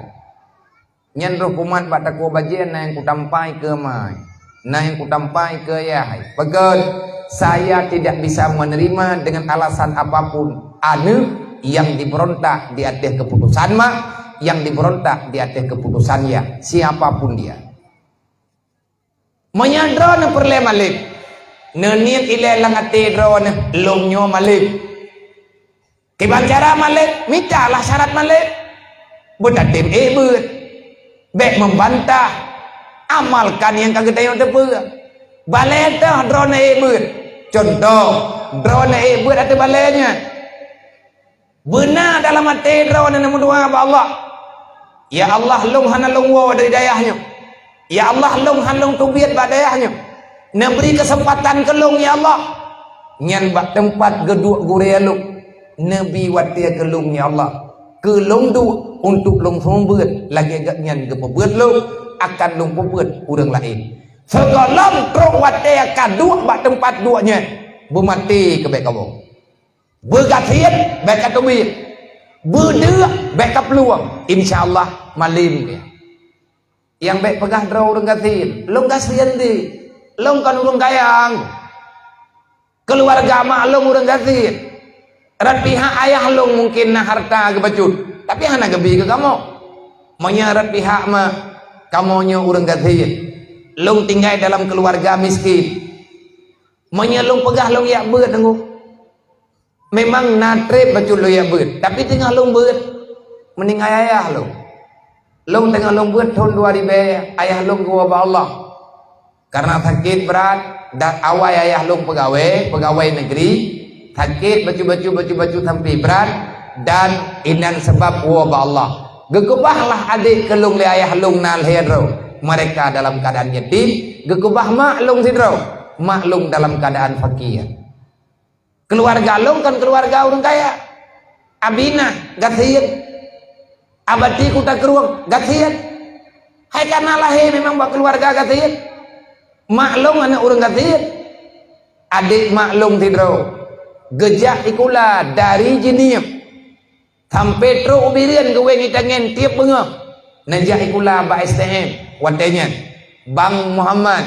Nyan roh kumat bak takue bajée, na nyang kutampa ikeue ma, na nyang kutampa ikeue yah hai. Pakon, saya tidak bisa menerima dengan alasan apapun aneuëk nyang dibeurontak di ateueh keuputosan mak, nyang dibeurontak di ateueh keuputosan yah, siapa pun dia. Meunyoe droeneuh peureulée malém, neuniet ilée lam até droeneuh, lôn nyoe malém. Kiban cara malém, mitalah syarat malém. Beutatem ék beuet. Bék meubantah. Amalkan nyang ka geutanyoe teupeue. Balée teuh droeneuh ék beuet. Cuntoh, droeneuh ék beuet ateueh balée nyan. Beuna dalam até droeneuh neumeudoá bak Allah, "Ya Allah, lôn hana lôn woe dari dayah nyoe. Ya Allah, lôn hana lôn teubiet bak dayah nyoe. Neubri keuseumpatan keu lôn, ya Allah." Nyan bak teumpat geuduek gurée lôn, neubi watée keu lôn, ya Allah, keu lôn duek untuk lôn seumeubeuet lagée gobnyan geupeubeuet lôn, akan lôn peubeuet ureuëng laén. Sigohlom trok watée ka duek bak teumpat duek nyan, beumaté keu bék kawoe. Beugasien bék ka teubiet. Beudeuk bék ka peulueng. Insya Allah malém keu. Nyang bék peugah droe ureuëng gasien, lôn gasien di. Lôn kon ureuëng kaya. Keuluwarga mak lôn ureuëng gasien. Rot pihak ayah lôn mungken na hareuta geubacut, tapi hana geubi keu kamoe. Meunyoe rot pihak mak, kamoe nyoe ureuëng gasien. Lôn tinggai dalam keuluwarga miskin. Meunyoe lôn peugah lôn jak beuet teungku, memang na treb bacut lôn jak beuet, tapi teungoh lôn beuet, meuninggai ayah lôn. Lôn teungoh lôn beuet thon dua ribèe, ayah lôn geuwoe bak Allah. Karena sakét brat, dan awai ayah lôn peugawée, peugawée negeri, sakét bacut-bacut, bacut-bacut sampai brat, dan inan sabab woe bak Allah. Geukeubahlah adék keu lôn lé ayah lôn na lhèe droe. Mereka dalam keadaan yatim, geukeubah mak lôn sidroe. Mak lôn dalam keadaan fakir. Keuluwarga lôn kon keuluwarga ureueng kaya. Abi na gasien. Abati Kuta Krueng gasien. Hai ka na lahé memang bak keuluwarga gasien. Mak lôn aneuk ureueng gasien. Adék mak lôn sidroe geujak sikula dari Jeunieb. Sampai trok u Bireuen geuwéng itangen tiep beungoh. Neujak sikula bak S T M watée nyan. Bang Muhammad,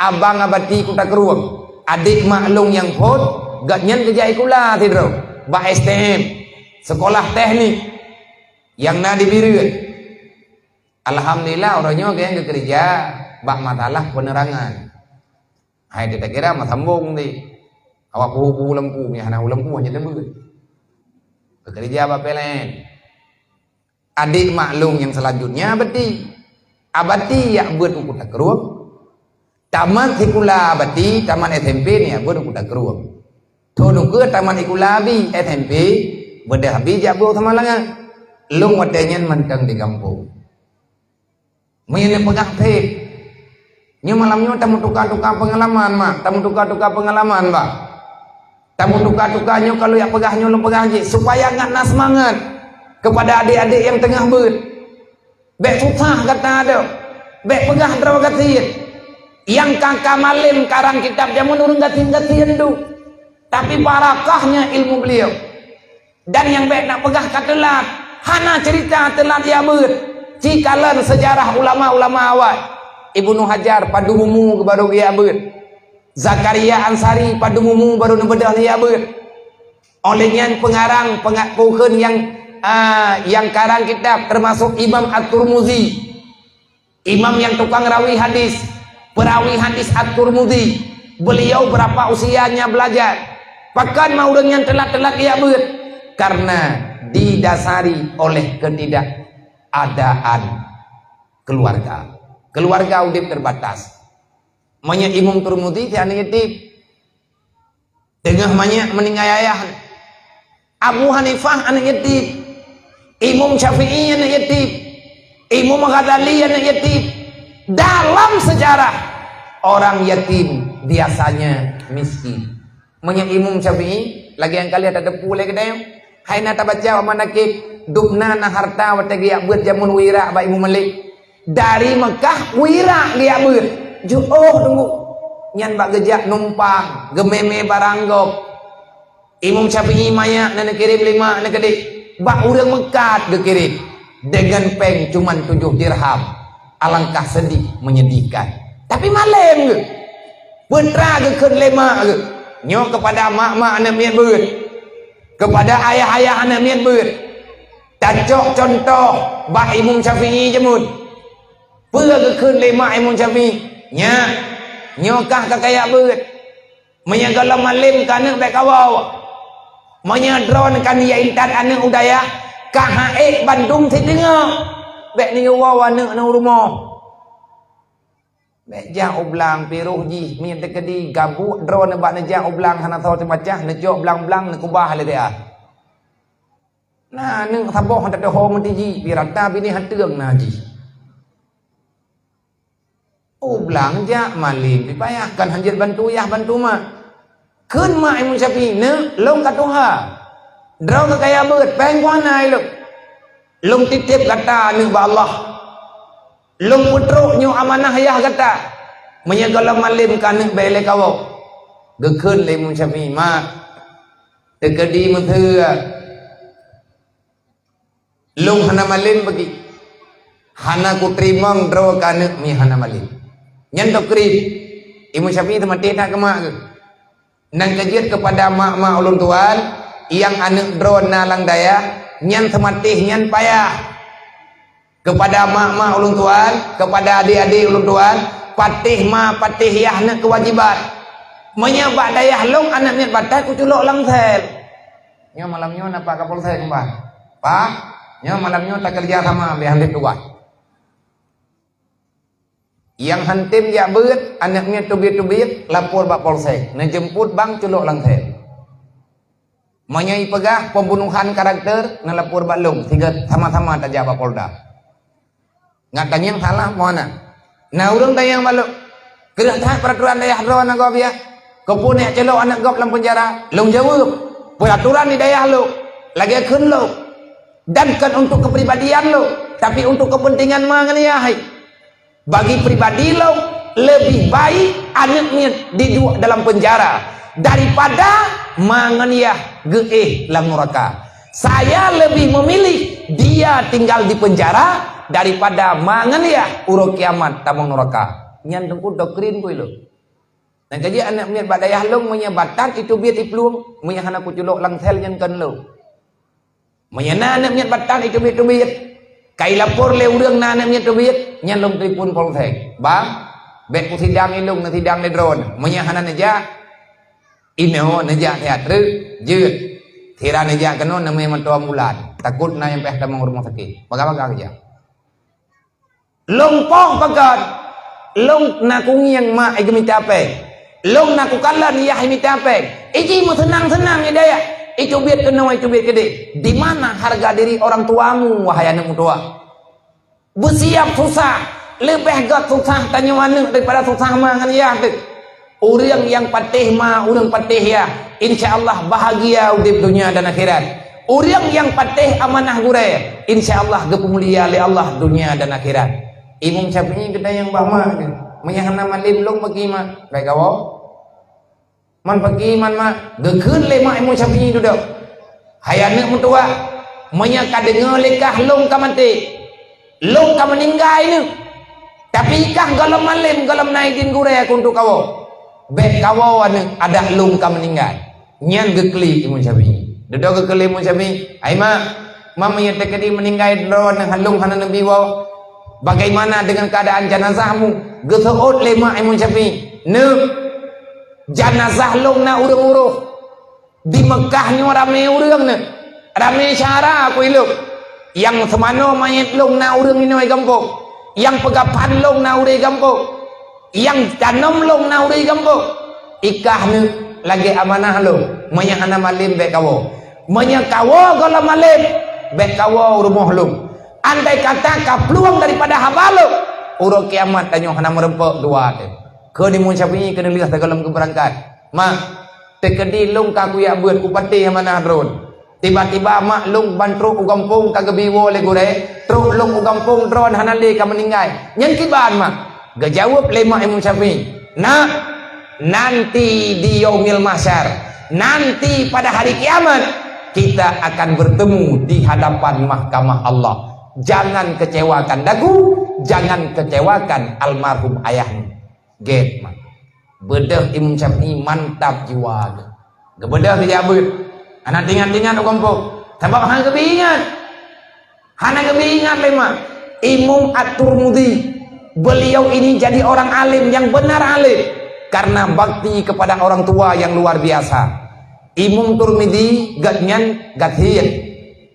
abang Abati Kuta Krueng, adék mak lôn nyang phon, gobnyan geujak sikula sidroe bak S T M, sekolah teknik nyang na di Bireuen. Alhamdulillah, uroe nyoe gobnyan geukeureuja bak masalah penerangan. Hai, takira meusambong di. Awak puhu-puhu lampu, nyang hana lampu hana teubeut. Bekerja bak P L N. Adék mak lôn nyang selanjutnya Abati. Abati jak beuet u Kuta Krueng. Tamat sikula Abati, tamat S M P neujak beuet u Kuta Krueng. Thon ukeue tamat sikula Abi, S M P, beudôh Abi jak beuet u Samalanga. Lôn watée nyan mantong di gampông. Meunyoe neupeugah phét, nyoe malam nyoe tameutuka-tuka peungalaman, mak. Tameutuka-tuka peungalaman, bah. Tameutuka-tuka nyoe, ka lôn jak peugah nyoe, lôn peugah jih, supaya ngat na seumangat keupada adék-adék nyang teungoh beuet. Bék susah gata dok. Bék peugah droe gasien. Nyang ka-ka malém karang kitab jameun ureueng gasien-gasien tu. Tapi barakahnya ilmu beliau. Dan nyang bék na peugah ka teulat, hana ceurita teulat jak beuet. Cikalon seujarah ulama-ulama awai. Ibnu Hajar padum umu baru geujak beuet. Zakaria Ansari padum umu baru neubeudôh geujak beuet. Óh lheueh nyan peungarang, peunga-, peue kheun nyang, a, nyang karang kitab, teumasok Imam At-Tirmizi. Imam nyang tukang rawi hadis, peurawi hadis At-Tirmizi, beliau berapa usianya belajar. Pakon ma ureueng nyan teulat-teulat geujak beuet? Karena didasari oleh ketidakadaan keluarga. Keluarga udeb terbatas. Meunyoe Imam Tirmizi si aneuk yatim. Teungoh manyak meuninggai ayah. Abu Hanifah aneuk yatim. Imam Syafi'i aneuk yatim. Imam Ghazali aneuk yatim. Dalam sejarah, orang yatim biasanya miskin. Meunyoe Imam Syafi'i, lagée nyang ka lheueh tateupeue lé keudeh, hai na tabaca bak manakib, dubna na harta watée geujak beuet jameun u Irak bak Imam Malik. Dari Meukah u Irak geujak beuet. Jiôh teungku. Nyan bak geujak numpang, geumé-mé barang gob. Imam Syafi'i manyak na neukirém lé mak neukeudeh. Bak ureueng meukat geukirém. Deungon péng cuman tujoh dirham. Alangkah sedih, menyedihkan. Tapi malém geuh. Peutra geukheun lé mak geuh. Nyoe keupada mak-mak aneuk miet beuet. Keupada ayah-ayah aneuk miet beuet. Tacok cuntoh bak Imam Syafi'i jameun. Peue geukheun lé mak Imam Syafi'i? Nyak, nyoe kah ka kajak beuet. Meunyoe gohlom malém keu aneuk bék kawoe. Meunyoe droeneuh ka neujak intat aneuk u dayah, ka han ék bandum siteungoh. Bék neuyue woe aneuk nyoe u rumoh. Bék jak u blang, piroh jih, meunyoe teukeudi gabuek droeneuh bak neujak u blang hana soe teumacah, neucok blang-blang, neukubah lé siat. Na aneuk saboh teudeungoe meutiji, pih rata binéh ateueng na jih. U blang jak malém pih payah, kan hanjeuet bantu yah bantu mak. Kheun mak Imam Syafi'i, "Neuk, lôn ka tuha. Droe ka kajak beuet, péng ku hana ilôn. Lôn titép gata aneuk bak Allah. Lôn peutrok nyoe amanah yah gata. Meunyoe gohlom malém keu aneuk bék lé kawoe." Geukheun lé Imam Syafi'i, "Mak, teukeudi meuteue. Lôn hana malém bagi. Hana kuteurimong droe keu aneuk mi hana malém." Nyan tokrieb. Imam Syafi'i teumaté that keu mak geuh. Nyang keujeuet keupada mak-mak ulôn tuan, nyang aneuk droe na lam dayah, nyan teumaté nyan payah. Keupada mak-mak ulôn tuan, keupada adék-adék ulôn tuan, Patéh ma, patéh yah na keuwajiban. Meunyoe bak dayah lôn aneuk miet batat kuculok lam sel. Nyoe malam nyoe na Pak Kapolsek, bah. Pak, nyoe malam nyoe takeureuja sama, beh han lé tugaih. Nyang han tem jak beuet, aneuk miet teubiet-teubiet, lapor bak polsek, neujeumput bang culok lam sel. Meunyoe ipeugah pembunuhan karakter, neulapor bak lôn, sigoe sama-sama tajak bak Polda. Ngat tanyong salah meunan. Na ureuëng tanyong bak lôn, "Kreueh that peraturan dayah droe na gob ya? Keupeue neujak culok aneuk gob lam penjara?" Lôn jaweueb, "Peraturan di dayah lôn, lagée kheun lôn, dan kon untuk kepribadian lôn, tapi untuk kepentingan ma ngon yah hai. Bagi pribadi lôn, leubeh baik aneuk miet diduek dalam penjara daripada ma ngon yah geuéh lam nuraka. Saya lebih memilih dia tinggal di penjara daripada ma ngon yah uroe kiamat tamong nuraka." Nyan teungku doktrin ku ilôn. Nyang ka jeuet aneuk miet bak dayah lôn, meunyoe batat iteubiet iplueng, meunyoe hana kuculok lam sel nyan kon lôn. Meunyoe na aneuk miet batat iteubiet-teubiet, ka ilapor lé ureuëng na aneuk miet teubiet, nyan lôn telepon polsek. "Bang, bék kusidang ilôn, neusidang lé droe. Meunyoe hana neujak, inoe neujak siat treuk, jeuet. Sira neujak keunoe neumé mantong bulan. Takot na nyang payah tamong rumoh sakét." Bagah-bagah geujak. Lôn poh pakon, lôn na kungieng mak i geumita péng. Lôn na kukalon yah i mita péng. Iji meuseunang-seunang i dayah, iteubiet keunoe, iteubiet keudeh. Di mana harga diri orang tuamu, wahai aneuk meutuah? Beusiab susah, leubeh gét susah tanyoe aneuk daripada susah ma ngon yah teuh. Ureuëng nyang patéh ma, ureuëng patéh yah, insya Allah bahagia udeb dunia dan akhirat. Ureuëng nyang patéh amanah gurée, insya Allah geupeumulia lé Allah dunia dan akhirat. Imam Syafi'i geutanyong bak mak geuh, "Meunyoe hana malem lôn bagi mak, bék kawoe." "Man bagi man mak?" Geukheun lé mak Imam Syafi'i dudoe, "Hai aneuk meutuah, meunyoe ka deungoe lé kah lôn ka maté, lôn ka meuninggai neuh. Tapi kah gohlom malem, gohlom na idin gurée keu untuk kawoe. Bék kawoe aneuk, adak lôn ka meuninggai." Nyan geuklik Imam Syafi'i. Dudoe geuklik Imam Syafi'i, "Hai mak, mak meunyoe teukeudi meuninggai droe neuh lôn hana neubi woe, bagaimana dengan keadaan jenazahmu?" Geuseuôt lé mak Imam Syafi'i, "Neuk, jenazah lôn na ureuëng uroh. Di Meukah nyoe ramé ureuëng neuh, ramé syedara ku ilôn. Nyang seumanoe manyét lôn na ureuëng inoe gampông. Nyang peugaphan lôn na ureuëng gampông. Nyang tanom lôn na ureuëng gampông. Ikah neuh lagée amanah lôn, meunyoe hana malem bék kawoe. Meunyoe kawoe gohlom malem, bék kawoe u rumoh lôn. Andai kata ka plueng daripada haba lôn, uroe kiamat tanyoe hana meurumpok dua teuh." Kheun Imam Syafi'i keuneulheueh sigohlom geubeurangkat, "Mak, teukeudi lôn ka kujak beuet, kupatéh amanah droe. Tiba-tiba mak lôn ban trok u gampông ka geubi woe lé gurée, trok lôn u gampông droe hana lé ka meuninggai. Nyan kiban mak?" Geujaweueb lé mak Imam Syafi'i, "Nak, nanti di Yaumil Mahsyar, nanti pada hari kiamat, kita akan bertemu di hadapan mahkamah Allah. Jangan kecewakan daku, jangan kecewakan almarhum ayahmu." Gét mak. Beudôh Imam Syafi'i mantap jiwa geuh. Geubeudôh geujak beuet. Hana teuingat-teuingat u gampông. Sabab hana geubri ingat. Hana geubri ingat lé mak. Imam At-Tirmidzi, beliau ini jadi orang alim yang benar alim karena bakti kepada orang tua yang luar biasa. Imam Tirmidzi gobnyan gasien,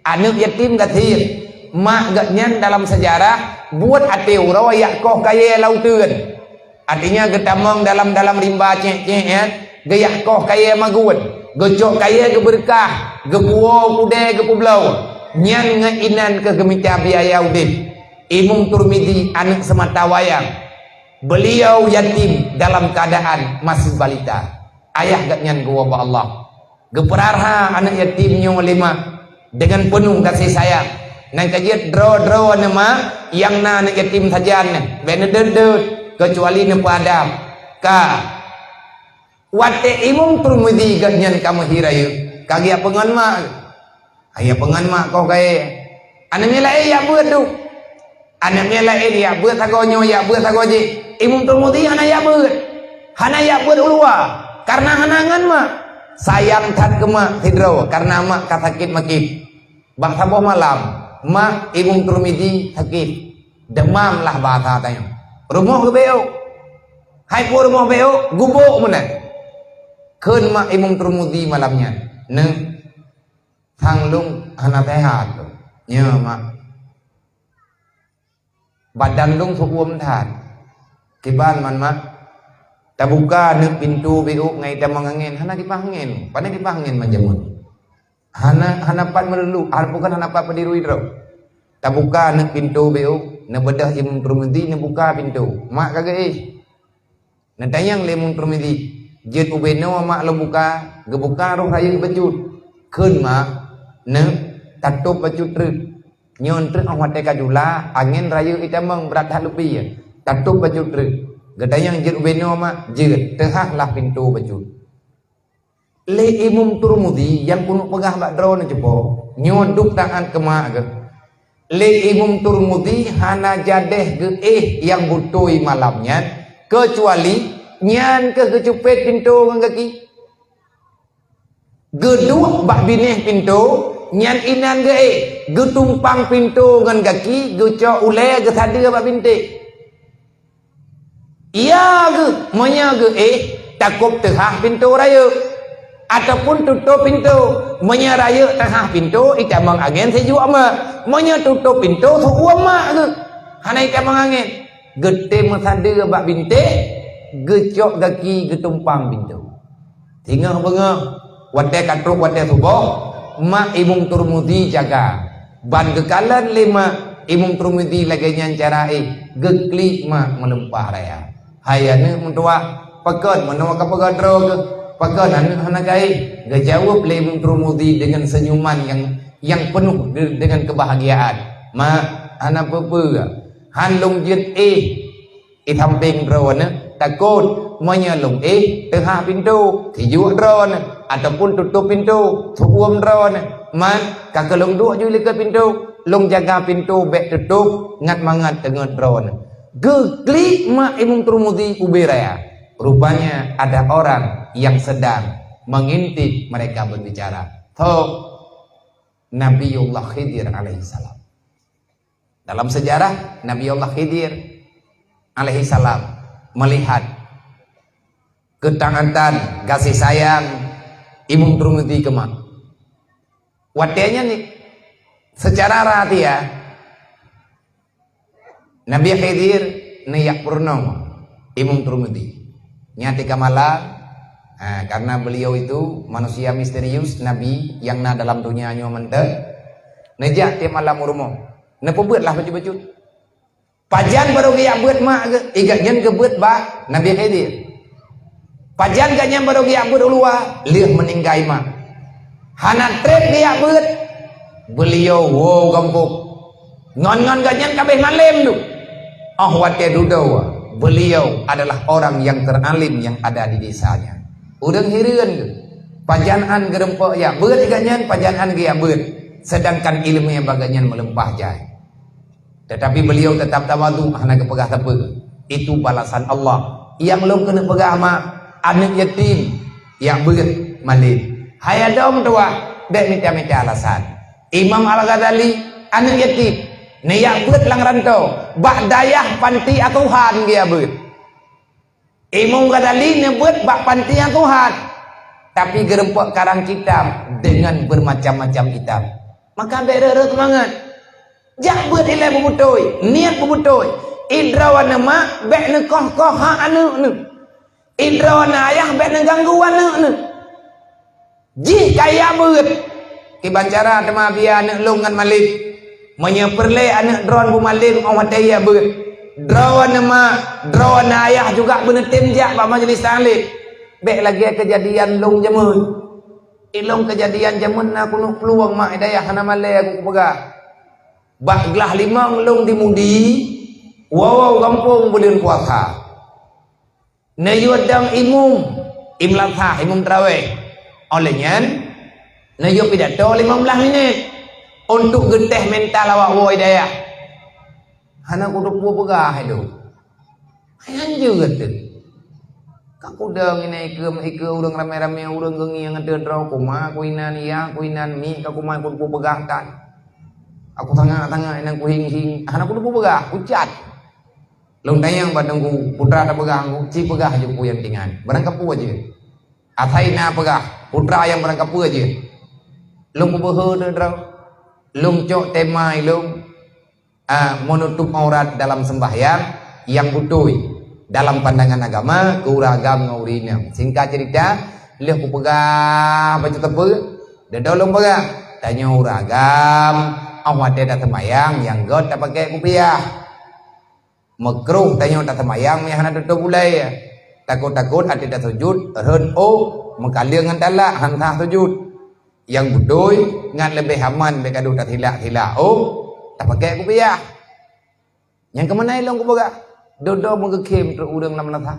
aneuk yatim gasien. Mak gobnyan dalam sejarah buet até uroe jak koh kayée lam uteuen. Artinya geutamong dalam-dalam rimba cék-cék nyan, geujak koh kayée maguen, geucok kayée geubeureukat, geupuwoe kudée geupeubloe. Nyan ngon inan keuh geumita biaya udeb. Imam Tirmidzi aneuk seumata wayang. Beliau yatim dalam keadaan masih balita. Ayah gobnyan geuwoe bak Allah. Geupeurara aneuk yatim nyoe lé mak deungon peunoh gaséh sayang. Nyang ka jeuet droe-droe aneuk mak nyang na aneuk yatim sajan nyan, bék neudeuet-deuet, keucuali neupeuadab. Ka. Watée Imam Tirmidzi gobnyan ka meuhi rayeuk, ka geujak peungon mak. Geujak peungon mak koh kayée. Aneuk miet laén jak beuet duek. Aneuk miet laén jak beuet sagoe nyoe, jak beuet sagoe jih. Imam Tirmidzi hana jak beuet. Hana jak beuet u luwa. Kareuna hana ngon mak. Sayang that keu mak sidroe, kareuna mak ka sakét makét. Bak saboh malam, mak Imam Tirmidzi sakét. Demam lah bahasa tanyoe. Rumoh geubeuet. Hai po rumoh beuôk, gubôk meunan. Kheun mak Imam Turmudi malam nyan, "Neuh, sang lôn hana seuhat lôn. Nyoe mak, badan lôn seuuem that. Kiban man mak, tabuka neuh pintoe beuôk ngon itamong angén, hana kipaih angén. Pane kipaih angén man jameun? Hana, hana pat meululu, ar bukan hana pat peudirui droe." Tabuka neuh pintoe beuôk, neubeudôh Imam Turmudi neubuka pintoe. Mak ka geuéh. Neutanyong lé Imam Turmudi, "Jeuet ubé noe mak lôn buka?" Geubuka roh rayeuk bacut. Kheun mak, "Neuh, tatôb bacut treuk. Nyoe treuk óh watée ka jula, angén rayeuk itamong brat that lupi. Tatôb bacut treuk." Geutanyong, "Jeuet ubé noe mak?" "Jeuet." Teuhah lah pintoe bacut. Lé Imam Turmudi nyang keuneuk peugah bak droeneuh cupo, nyoe duek taát keu mak geuh. Lé Imam Turmudi hana jadeh geuéh nyang beutôi malam nyan, keucuali nyan keuh geucupet pintoe ngon gaki. Geuduek bak binéh pintoe, nyan inan geuéh, geutumpang pintoe ngon gaki, geucok ulée geusadeue bak bintéh. Iya geuh, meunyoe geuéh, takôb teuhah pintoe rayeuk, ataupun tutôb pintoe. Meunyoe rayeuk teuhah pintoe, itamong angén sijuek mak. Meunyoe tutôb pintoe, seuuem mak geuh. Hana itamong angén. Geutem meusadeue bak bintéh, geucok gaki geutumpang pintoe. Singoh beungoh, watée ka trok watée suboh, mak Imam Turmudi jaga. Ban geukalon lé mak Imam Turmudi lagée nyan cara éh, geuklik mak meulumpah raya. "Hai aneuëk meutuwah, pakon meunoe ka peugah droe geuh? Pakon aneuëk hana ka éh?" Geujaweueb lé Imam Turmudi deungon seunyuman nyang, nyang peunoh de-, deungon keubahagiaan, "Mak, hana peue-peue. Han lôn jeuet éh i sampéng droeneuh, takot meunyoe lôn éh teuhah pintoe, sijuek droeneuh, ataupun tutôb pintoe, seuuem droeneuh. Man, ka keu lôn duek ju likot pintoe, lôn jaga pintoe bék tutôb ngat mangat teungeut droeneuh." Geuklik mak Imam Turmudi ubé raya. Rupanya ada orang yang sedang mengintip mereka berbicara. Tho, Nabiullah Khidir alaihissalam. Dalam sejarah, Nabi Allah Khidir alaihissalam melihat ketaatan, kasih sayang Imam Turmudi keu mak. Watée nyan ni, secara rahasia, Nabi Khidir neujak peurunoe Imam Turmudi. Nyan teuka malam, ha, karena beliau itu manusia misterius, nabi nyang na dalam donya nyoe mantong. Neujak tieb malam u rumoh. Neupeubuet lah bacut-bacut. Pajan barô geujak beuet mak geuh, i gobnyan geubeuet bak Nabi Khidir. Pajan gobnyan barô geujak beuet u luwa, lheueh meuninggai mak. Hana treb geujak beuet, beuliau woe u gampông. Ngon-ngon gobnyan ka abéh malém dum. Óh watée dudoe, beuliau adalah orang yang teralim yang ada di desanya. Ureuëng hireuen geuh, pajan án geureumpok jak beuet gobnyan, pajan án geujak beuet, seudangkan iéleumé bak gobnyan meulimpah jai. Tetapi beliau tetap tawadhu, hana geupeugah sapeue. Itu balasan Allah. Nyang lôn keuneuk peugah mak, aneuëk yatim, jak beuet malém. Hai adoe meutuwah, bék mita-mita alasan. Imam Al-Ghazali, aneuëk yatim, neujak beuet lam rantô, bak dayah panti asuhan geujak beuet. Imam Ghazali neubeuet bak panti asuhan, tapi geureumpok karang kitab deungon beumacam-macam kitab. Maka bék rhot-rhot seumangat. Jak beuet ilée beubeutôi, niet beubeutôi. Idroe neuh mak bék neukoh-koh hak aneuëk neuh. Idroe neuh ayah bék neuganggu aneuëk neuh. Jih kaya beuet. Kiban cara teuma bia aneuëk lôn ngon malém. Meunyoe peureulée aneuëk droeneuh beumalém óh watée jak beuet, droeneuh mak, droeneuh ayah juga beuneutem jak bak majelis taklim. Bék lagée keujadian lôn jameun. Ilôn keujadian jameun na keuneuk peuluwang mak i dayah hana malée aku kupeugah. Bak glah limong lôn di Mudi, woe-woe u gampông buleuen puasa. Neuyue dong imum, imum lasah, imum tarawéh. Óh lheueh nyan, neuyue pidato limong blaih minét untuk geutéh mental awak woe i dayah. Hana kuteupeue peugah hai lôn. Hai hanjeuet teuh. Ka kudong inan ikeue, ikeue ureuëng ramé-ramé ureuëng geungieng ateueh droe, kuma ku inan, iya ku inan, mi ka kuma kuteupeue peugah tan. Aku tangak-tangak inan kuhing-hing, hana kuteupeue peugah, kucat. Lôn tanyong bak Teungku, putra tapeugah Teungku, ci peugah ju peue nyang tingan. Barangkapeue jih. Asai na peugah, putra nyang barangkapeue jih. Lôn peubeuhe droe-droe. Lôn cok tema ilôn, ah, menutup aurat dalam sembahyang nyang beutôi dalam pandangan agama keu ureueng agam ngon ureueng inong. Singkat cerita, lheueh kupeugah bacut teupeu, dudoe lôn peugah, tanyoe ureueng agam, óh watèe taseumayang nyang göt tapakèk kupiah. Meukruh tanyoe taseumayang meuhana tutup ulèe. Takot-takot até tasujut rhot ôk, meukaleueng ngon talak han sah sujut. Nyang beutôi ngat leubeh aman bèk gadoh tasilak-silak ôk, tapakèk kupiah. Nyang keumeunai lôn kupeugah, dudoe meugeukhem trok ureueng lam meunasah.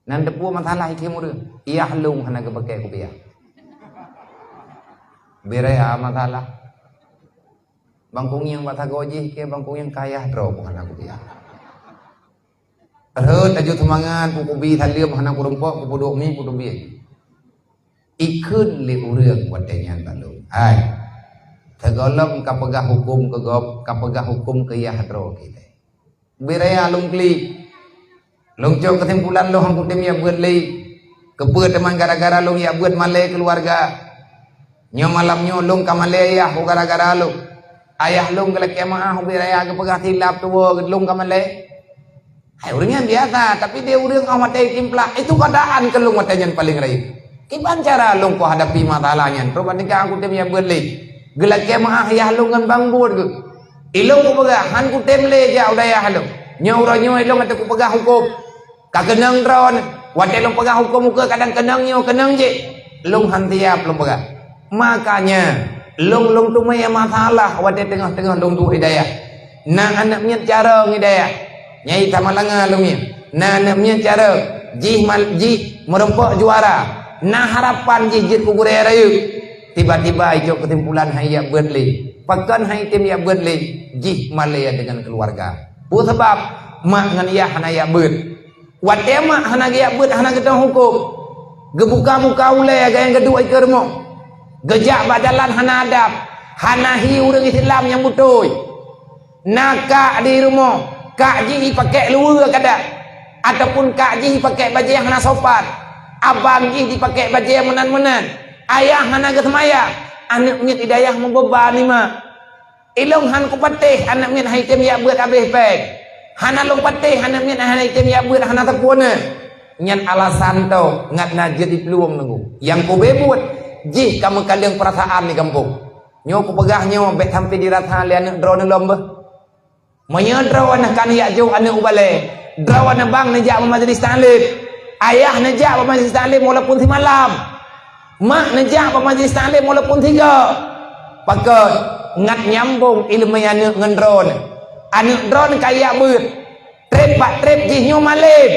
Nan teupeue masalah ikhém ureueng, yah lôn hana geupakèk kupiah. Bira masalah. Bang Kunyeng bak sagoe jih keu Bang Kunyeng kayah droe pun hana kupiah. Rhot laju seumangat, kukubi saleuem hana kurumpok, kupeuduek mi, kuteubiet. Ikheun lé ureueng watèe nyan bak lôn, "Hai, sigohlom kapeugah huköm keu gob, kapeugah huköm keu yah droe keu ilèe." Bira lôn klik. Lôn cok keusimpulan lôn han kutem jak beuet lé. Keupeue teuma gara-gara lôn jak beuet malèe keuluwarga. Nyoe malam nyoe lôn ka malèe ayah ku gara-gara lôn. Ayah lôn geulakèe meu'ah ubé raya geupeugah silap tuwoe lôn ka malèe. Hai ureueng nyan biasa, tapi di ureueng óh watèe timplak, itu keadaan keu lôn watèe nyan paleng rayeuk. Kiban cara lôn kuhadapi masalah nyan, trok ban tingkah kutem jak beuet lé. Geulakèe meu'ah yah lôn ngon bang buet geuh. Ilôn kupeugah, han kutem lé jak u dayah lôn. Nyoe uroe nyoe ilôn ateueh kupeugah huköm. Ka keunong droeneuh, watèe lôn peugah huköm ukeue kadang keunong nyoe keunong jih. Lôn han siap lôn peugah. Makanya, lôn, lôn teumé masalah watèe teungoh-teungoh lôn duek i dayah. Na aneuk miet carông i dayah. Nyai Samalanga lôn nyan. Na aneuk miet carông, jih mal-, jih meurumpok juara. Na harapan jih jeuet keu gurèe rayeuk. Tiba-tiba icok keusimpulan han jak beuet lé. Pakon han item jak beuet lé? Jih malèe deungon keuluwarga. Peue sabab? Mak ngon yah hana jak beuet. Watèe mak hana geujak beuet, hana geutong huköm, geubuka-buka ulèe gayang geuduek ikeue rumoh, geujak bak jalan hana adab, hana hi ureueng Islam nyang beutôi. Na kak di rumoh, kak jih jipakèk luweue kada, ataupun kak jih jipakèk bajèe hana sopan, abang jih jipakèk bajèe meunan-meunan, ayah hana geuseumayang, aneuk miet i dayah meubeuban i mak. Ilôn han kupatéh aneuk miet han item jak beuet habéh pèng. Hana lôn patéh aneuk miet han item jak beuet hana sapeue na. Nyan alasan toh ngat na jeuet diplueng nunggu. Nyang kubé buet jih ka meukaleueng peurasaan di gampông. Nyoe kupeugah nyoe bèk sampai dirasa lé aneuk droeneuh lom beuh. Meunyoe droeneuh ka neujak jok aneuk u balèe, droeneuh bang neujak bak majelis taklim. Ayah neujak bak majelis taklim walaupun simalam. Mak neujak bak majelis taklim walaupun sigoe. Pakon? Ngat nyambông ileumèe aneuk ngon droeneuh. Aneuk droeneuh ka jak beuet. Trép bak trép jih nyoe malém.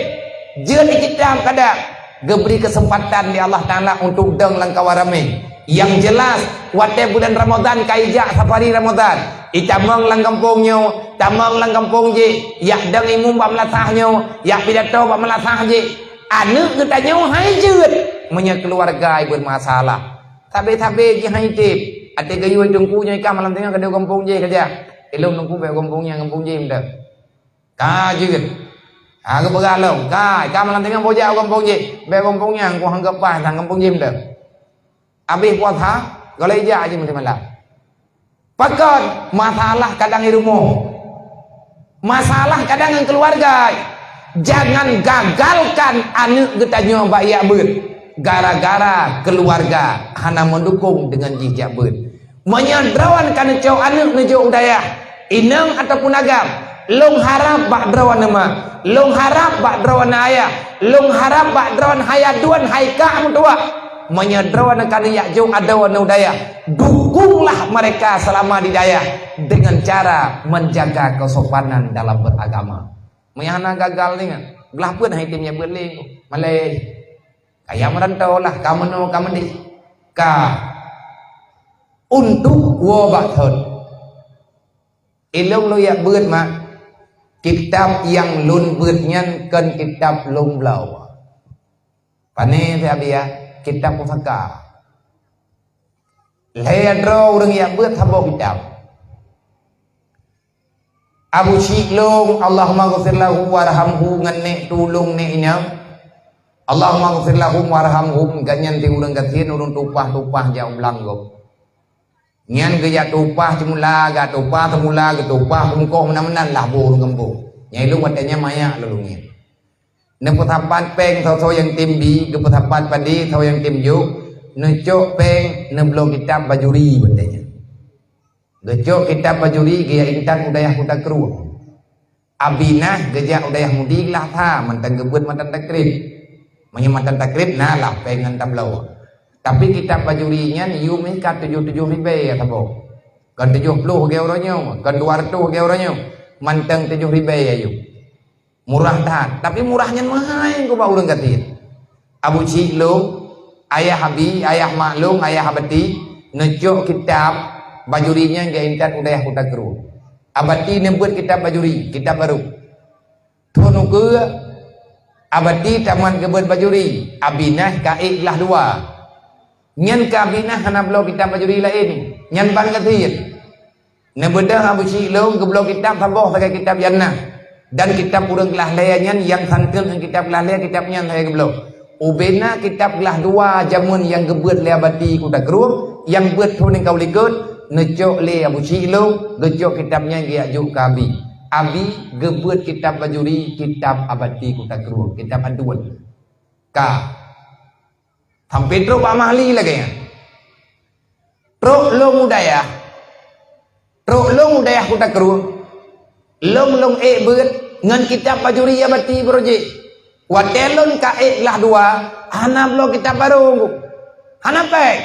Jeuet di kitab kadang. Geubri keuseumpatan lé Allah Taala untuk dong lam kawan ramé. Nyang jeulaih, watèe buleuen Ramadhan ka ijak safari Ramadhan. Itamong lam gampông nyoe, tamong lam gampông jih, jak dong imum bak meulasah nyoe, jak pidato bak meulasah jih. Aneuk geutanyoe han jeuet meunyoe keuluwarga ibuet masalah. Sabé-sabé jih han item. Até geuyue teungku nyoe ka malam teungoh ka di gampông jih keujak. Ilôn teungku bèk gampông nyan, gampông jih meunan. Ka jeuet. Ha, geupeugah lom, ka, ka malam teungoh bojak gampông jih. Bèk gampông nyan, ku han geupaih sang gampông jih meunan. Abéh puasa, gohlom ijak jih meunan malam. Pakon? Masalah kadang di rumoh. Masalah kadang ngon keuluwarga. Jangan gagalkan aneuk geutanyoe bak jak beuet gara-gara keuluwarga hana meudukong deungon jih jak beuet. Meunyoe droeneuh ka neucok aneuk neujok u dayah, inong ataupun agam, lôn harab bak droeneuh ma, lôn harab bak droeneuh ayah, lôn harab bak droeneuh hai aduen hai kak meutuwah. Meunyoe droeneuh ka neujak jok adoe nyoe u dayah, dukunglah mereka selama di dayah dengan cara menjaga kesopanan dalam beragama. Meunyoe hana gagal nyan, glah peuet hai item jak beuet lé, malèe. Kaya meurantau lah, ka meunoe, ka meudéh. Ka untuk woe bak thon. Ilôn lôn jak beuet mak, kitab nyang lôn beuet nyan kon kitab lôn bloe. Pane siabiah, kitab pusaka. Lhèe droe ureueng jak beuet saboh kitab. Abu Syik lôn, Allahumma ghfir lahu warhamhu, ngon nek tulông nek inong. Allahumma ghfir lahum warhamhum, gobnyan di ureuëng gasien, ureuëng tupah-tupah jak u blang gob. Nyan geujak tupah seumula, gak tupah seumula, geutupah bungkôh meunan-meunan lah boh ureuëng gampông. Nyang ilôn watée nyan manyak lôn ngieng. Neupeusapat péng soe-soe nyang tem bi, geupeusapat padé soe nyang tem jok, neucok péng, neubloe kitab bajuri bak watée nyan. Geucok kitab bajuri geujak intat u dayah Kuta Krueng. Abi Nah geujak u dayah Mudi glah sa mantong geubeuet matan takrib. Meunyoe matan takrib na lah péng ngon tabloe. Tapi kitab bajuri nyan yum ka tujoh-tujoh ribée saboh. Kon tujoh ploh lagée uroe nyoe, kon dua reutôh lagée uroe nyoe, mantong tujoh ribée yum. Murah that, tapi murah nyan meuhai ubak ureuëng gasien. Abu Syik lôn, ayah Abi, ayah mak lôn, ayah Abati, neucok kitab bajuri nyan geuintat u dayah Kuta Krueng. Abati neubeuet kitab bajuri, kitab barô. Thon ukeue, Abati tamat geubeuet bajuri, Abi Nah ka ék glah dua. Nyan ka Abi Nah hana bloe kitab bajuri laén, nyan ban gasien. Neubeudôh Abu Syik lôn geubloe kitab saboh sagai kitab Yannah, dan kitab ureuëng glah lhée nyan nyang santeuet ngon kitab glah lhée, kitab nyan sagai geubloe. Ubena kitab glah dua jameun nyang geubeuet lé Abati Kuta Krueng, nyang beuet thon nyang ka u likot, neucok lé Abu Syik lôn, geucok kitab nyan geujak jok keu Abi. Abi geubeuet kitab bajuri, kitab Abati Kuta Krueng, kitab aduen. Ka. Sampai trok bak Mahli lagée nyan. Trok lôn u dayah, trok lôn u dayah Kuta Krueng, lôn lôn ék beuet ngon kitab bajuri Abati Brojek. Watée lôn ka ék glah dua, hana bloe kitab barô, hana péng.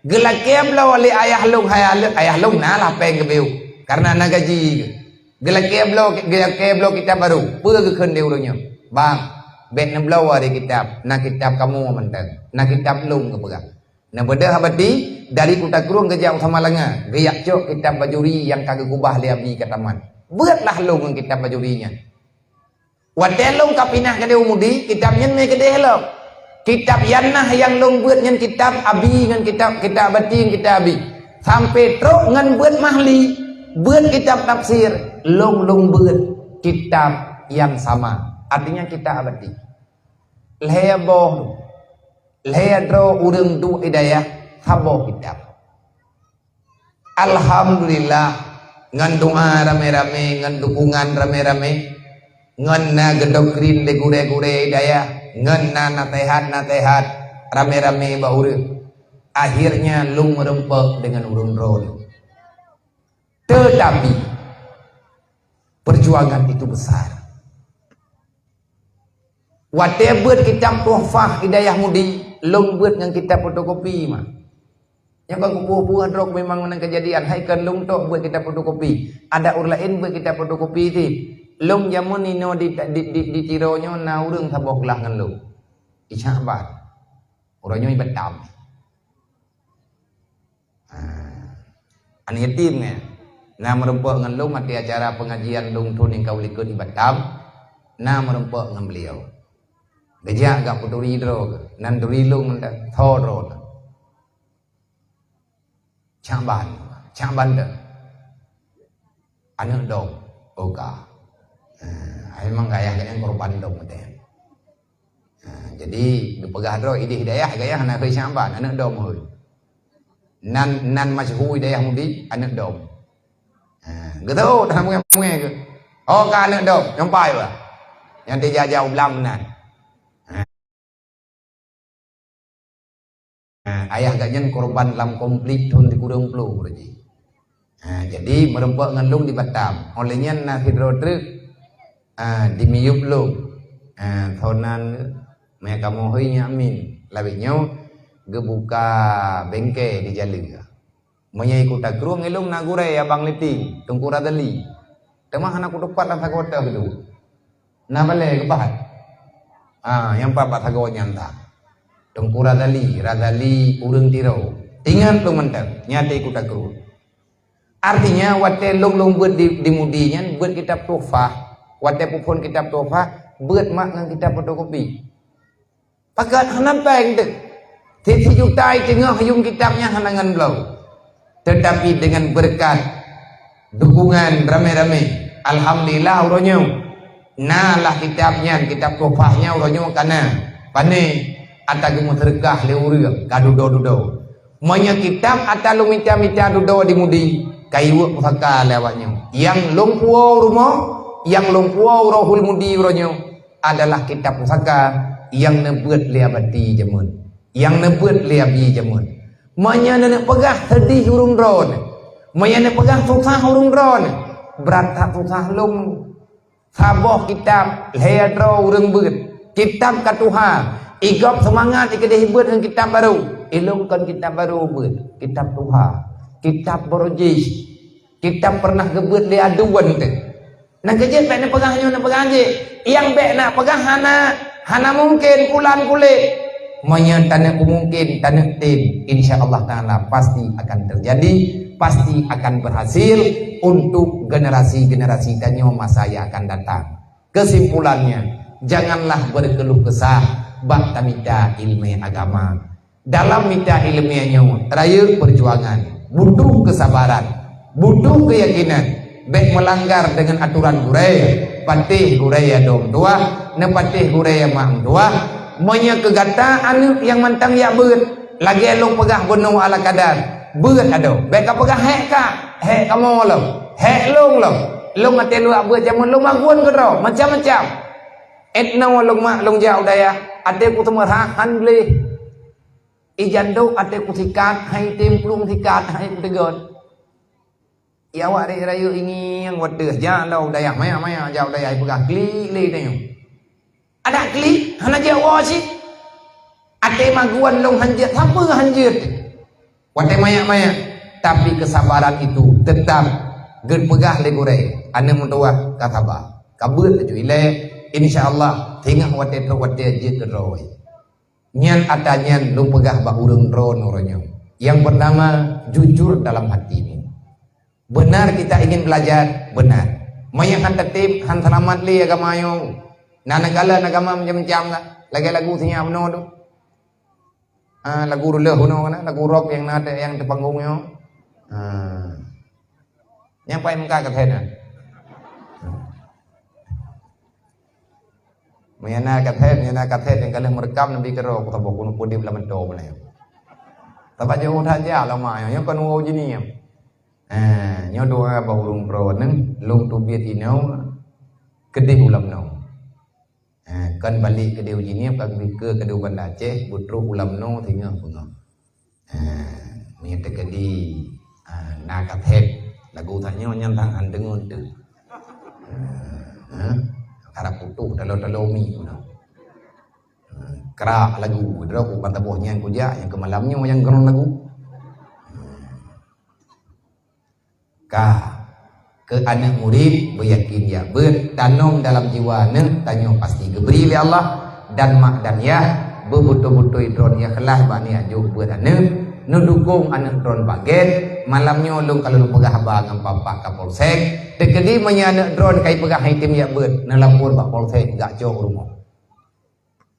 Geulakée bloe lé ayah lôn, hai ayah lôn, ayah lôn na lah péng geubeuet, kareuna na gaji geuh. Geulakée bloe, geulakée bloe kitab barô, peue geukheun lé ureuëng nyoe? Bang, bék neubloe di kitab, na kitab kamoe mantong, na kitab lôn geupeugah. Neubeudôh Abati dari Kuta Krueng geujak u Samalanga, geujak cok kitab bajuri nyang ka geukubah lé Abi ka tamat. Beuetlah lôn ngon kitab bajuri nyan. Watée lôn ka pinah keudeh u Mudi, kitab nyan mé keudeh lom. Kitab Yannah nyang lôn beuet nyan kitab Abi ngon kitab, kitab Abati ngon kitab Abi. Sampai trok ngon beuet Mahli, beuet kitab tafsir, lôn lôn beuet kitab nyang sama. Artinya kitab Abati. Lhée boh, lhée droe ureuëng duek i dayah saboh kitab. Alhamdulillah, ngon doa ramé-ramé, ngon dukungan ramé-ramé, ngon na geudoktrin lé gurée-gurée i dayah, ngon na naseuhat-naseuhat ramé-ramé bak ureuëng. Akhirnya lôn meureumpok deungon ureuëng droe. Tetapi, perjuangan itu besar. Watée beuet kitab Tuhfah i dayah Mudi, lôn beuet ngon kitab fotokopi mah. Nyang ka kupuih-puih droe memang meunan keujadian, hai kon lôn tok beuet kitab fotokopi. Ada ureuëng laén beuet kitab fotokopi cit. Lôn jameun inoe di, di, di, di Tiro nyoe na ureuëng saboh glah ngon lôn. I Syakban. Uroe nyoe i Batam. Ah, aneuk yatim nyan. Na meureumpok ngon lôn ateueh acara pengajian lôn thon nyang ka u likot i Batam, na meureumpok ngon beliau. Geujak gak peuturi droe geuh, nan turi lôn mantong, tho droe na. Cak ban, cak ban deh. Aneuk dom, oh ka. Ah, memang gayah geuh nyan korban dom mantong. Ha, jadi, geupeugah droe idéh i dayah, gayah hana keu Syakban, aneuk dom hôi. Nan, nan masyhur i dayah Mudi, aneuk dom. Ha, geuteuôt hana mungée-mungée keu. Oh, ka aneuk dom, nyang pai bah. Nyang teujaja u blang meunan. Ha. Ha, ayah geuh nyan korban lam konflik thon sikureueng ploh uroe jih. Ha, jadi meureumpok ngon lôn di Batam. Óh lheueh nyan na sidroe treuk, ha, di miyueb lôn. Ha, sonan meukamoe hôi nyan min. Lawét nyoe geubuka bengke di Jaleue. Meunyoe i Kuta Krueng ilôn na gurée Abang Liting, Teungku Razali. Teuma hana kutupat lam sagoe teuh lôn. Na balée geupahat. Ah, nyang pat bak sagoe nyan that. Teungku Razali, Razali ureuëng Tiro. Ingat lôn mantong, nyan di Kuta Krueng. Artinya, watée lôn-lôn beuet di, di Mudi nyan, beuet kitab Tuhfah. Watée peuphon kitab Tuhfah, beuet mak ngon kitab fotokopi. Pakat hana péng teuh. Sijuta i teungoh yuem kitab nyan hana ngon bloe. Tetapi dengan berkat dukungan ramé-ramé, Alhamdulillah, uroe nyoe na lah kitab nyan, kitab Tuhfah nyan uroe nyoe ka na. Pane ata geumeuseudeukah lé ureuëng ka dudoe-dudoe. Meunyoe kitab ata lôn mita-mita dudoe di Mudi, ka iweuek pusaka lé awak nyoe. Nyang lôn puwoe u rumoh, nyang lôn puwoe u Rohul Mudi uroe nyoe adalah kitab pusaka nyang neubeuet lé Abati jameun, nyang neubeuet lé Abi jameun. Meunyoe neuneuk peugah seudeh ureuëng droeneuh, meunyoe neuneuk peugah susah ureuëng droeneuh, brat that susah lôn. Saboh kitab lhée droe ureuëng beuet, kitab ka tuha, igob seumangat ikeudeh beuet ngon kitab barô. Ilôn kon kitab barô beuet, kitab tuha, kitab borojih, kitab pernah geubeuet lé aduen teuh. Nyang keujeuet bék neupeugah nyoe neupeugah jih, nyang bék neupeugah hana, hana mungkin pulan kulét. Meunyoe taneuk mungkin, taneuk tem, insya Allah Taala pasti akan terjadi, pasti akan berhasil untuk generasi-generasi tanyoe masa yang akan datang. Kesimpulannya, janganlah berkeluh kesah bak tamita ilmu agama. Dalam mita ilmu nyoe rayeuk perjuangan, butuh kesabaran, butuh keyakinan. Bék melanggar dengan aturan gurée, patéh gurée ya dong tuah, neupatéh gurée ya mak tuah. Meunyoe keu gata aneuëk nyang mantong jak beuet, lagée lôn peugah bunoe ala kadar, beuet adoe. Bék ka peugah hék ka, hék kamoe lom, hék lôn lom. Lôn até luwak beuet jameun lôn magun keudroe macam-macam. Etnoe lôn mak lôn jak u dayah, até ku teumeurah han gleh. Ijan dok até kusikat, hai tem plueng sikat, hai kuteugon. Ya awak rayeuk-rayeuk ingieng wateuh jak lom dayah maya-maya jak dayah ipeugah klik lé tanyoe. Adak klik hana jeuet woe cit. Até magun lôn hanjeuet sapeue hanjeuet. Watée maya-maya, tapi kesabaran itu tetap geupeugah lé gurée, aneuk meutuwah ka saba, ka beuet laju ilée, insya Allah singoh watée trok watée jeuet keudroe. Nyan ata nyan lôn peugah bak ureuëng droeneuh uroe nyoe. Nyang pertama, jujur dalam hatimu. Benar kita ingin belajar, benar. Meunyoe han tatém, han seulamat lé agama nyoe. Na neukalon agama macam-macam lah. Lagée lagu sinyak bunoe tu. Ah, lagu reuloh bunoe kana, lagu rock nyang na nyang teupanggong nyoe. Ah. Nyang paih meukat kaset nyan. Meunyoe na kaset, meunyoe na kaset nyang ka lheueh meureukam neubi keudroe, kusaboh keuneuk pudip lam meuto beunai. Sabab jeuet that jak lama nyoe, nyoe kon woe jihnyan. Ha, nyoe doa bak ureuëng droeneuh, lôn teubiet inoe keudeh u Lamno. Ha, kon balek keudeh u Jeunieb, ka geubikeue keudeh u Banda Aceh, beutrok u Lamno singoh beungoh. Ha, meunyoe teukeudi, ha, na kaset lagu tanyoe nyan sang han deungon teuh. Ha, ha, karab putôh talo-talo mi bunoe. Ha, krak lagu, droe ku ban taboh nyan kujak, nyang keu malam nyoe nyang keunong lagu. Ka, keu aneuk murit beuyakin jak beuet, tanom dalam jiwa neuh tanyoe pasti geubri lé Allah, dan mak dan yah beubeutôi-beutôi droen ikhlas bak niat jok beuet aneuk, neudukong aneuk droen bak gét. Malam nyoe lôn ka lôn peugah haba ngon Bapak Kapolsek, teukeudi meunyoe aneuk droen ka ipeugah han item jak beuet, neulapor bak Polsek jak cok rumoh.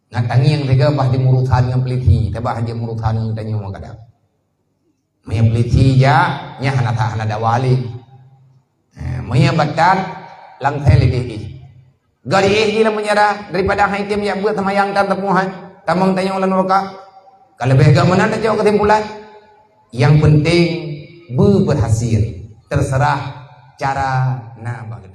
Ngat tangieng teuga bah jimurusan ngon polisi, tabah han jimurusan ngon tanyoe kadang. Meunyoe polisi jak, nyan hana that hana dawa lé. Eh, meunyoe batat, lam sel idéh ih. Gari ih di lam penjara, daripada han item jak beuet seumayang tan teupuhan, tamong tanyoe lam nuraka. Ka leubeh gét meunan tacok keusimpulan. Nyang penting beuberhasil, terserah cara na bak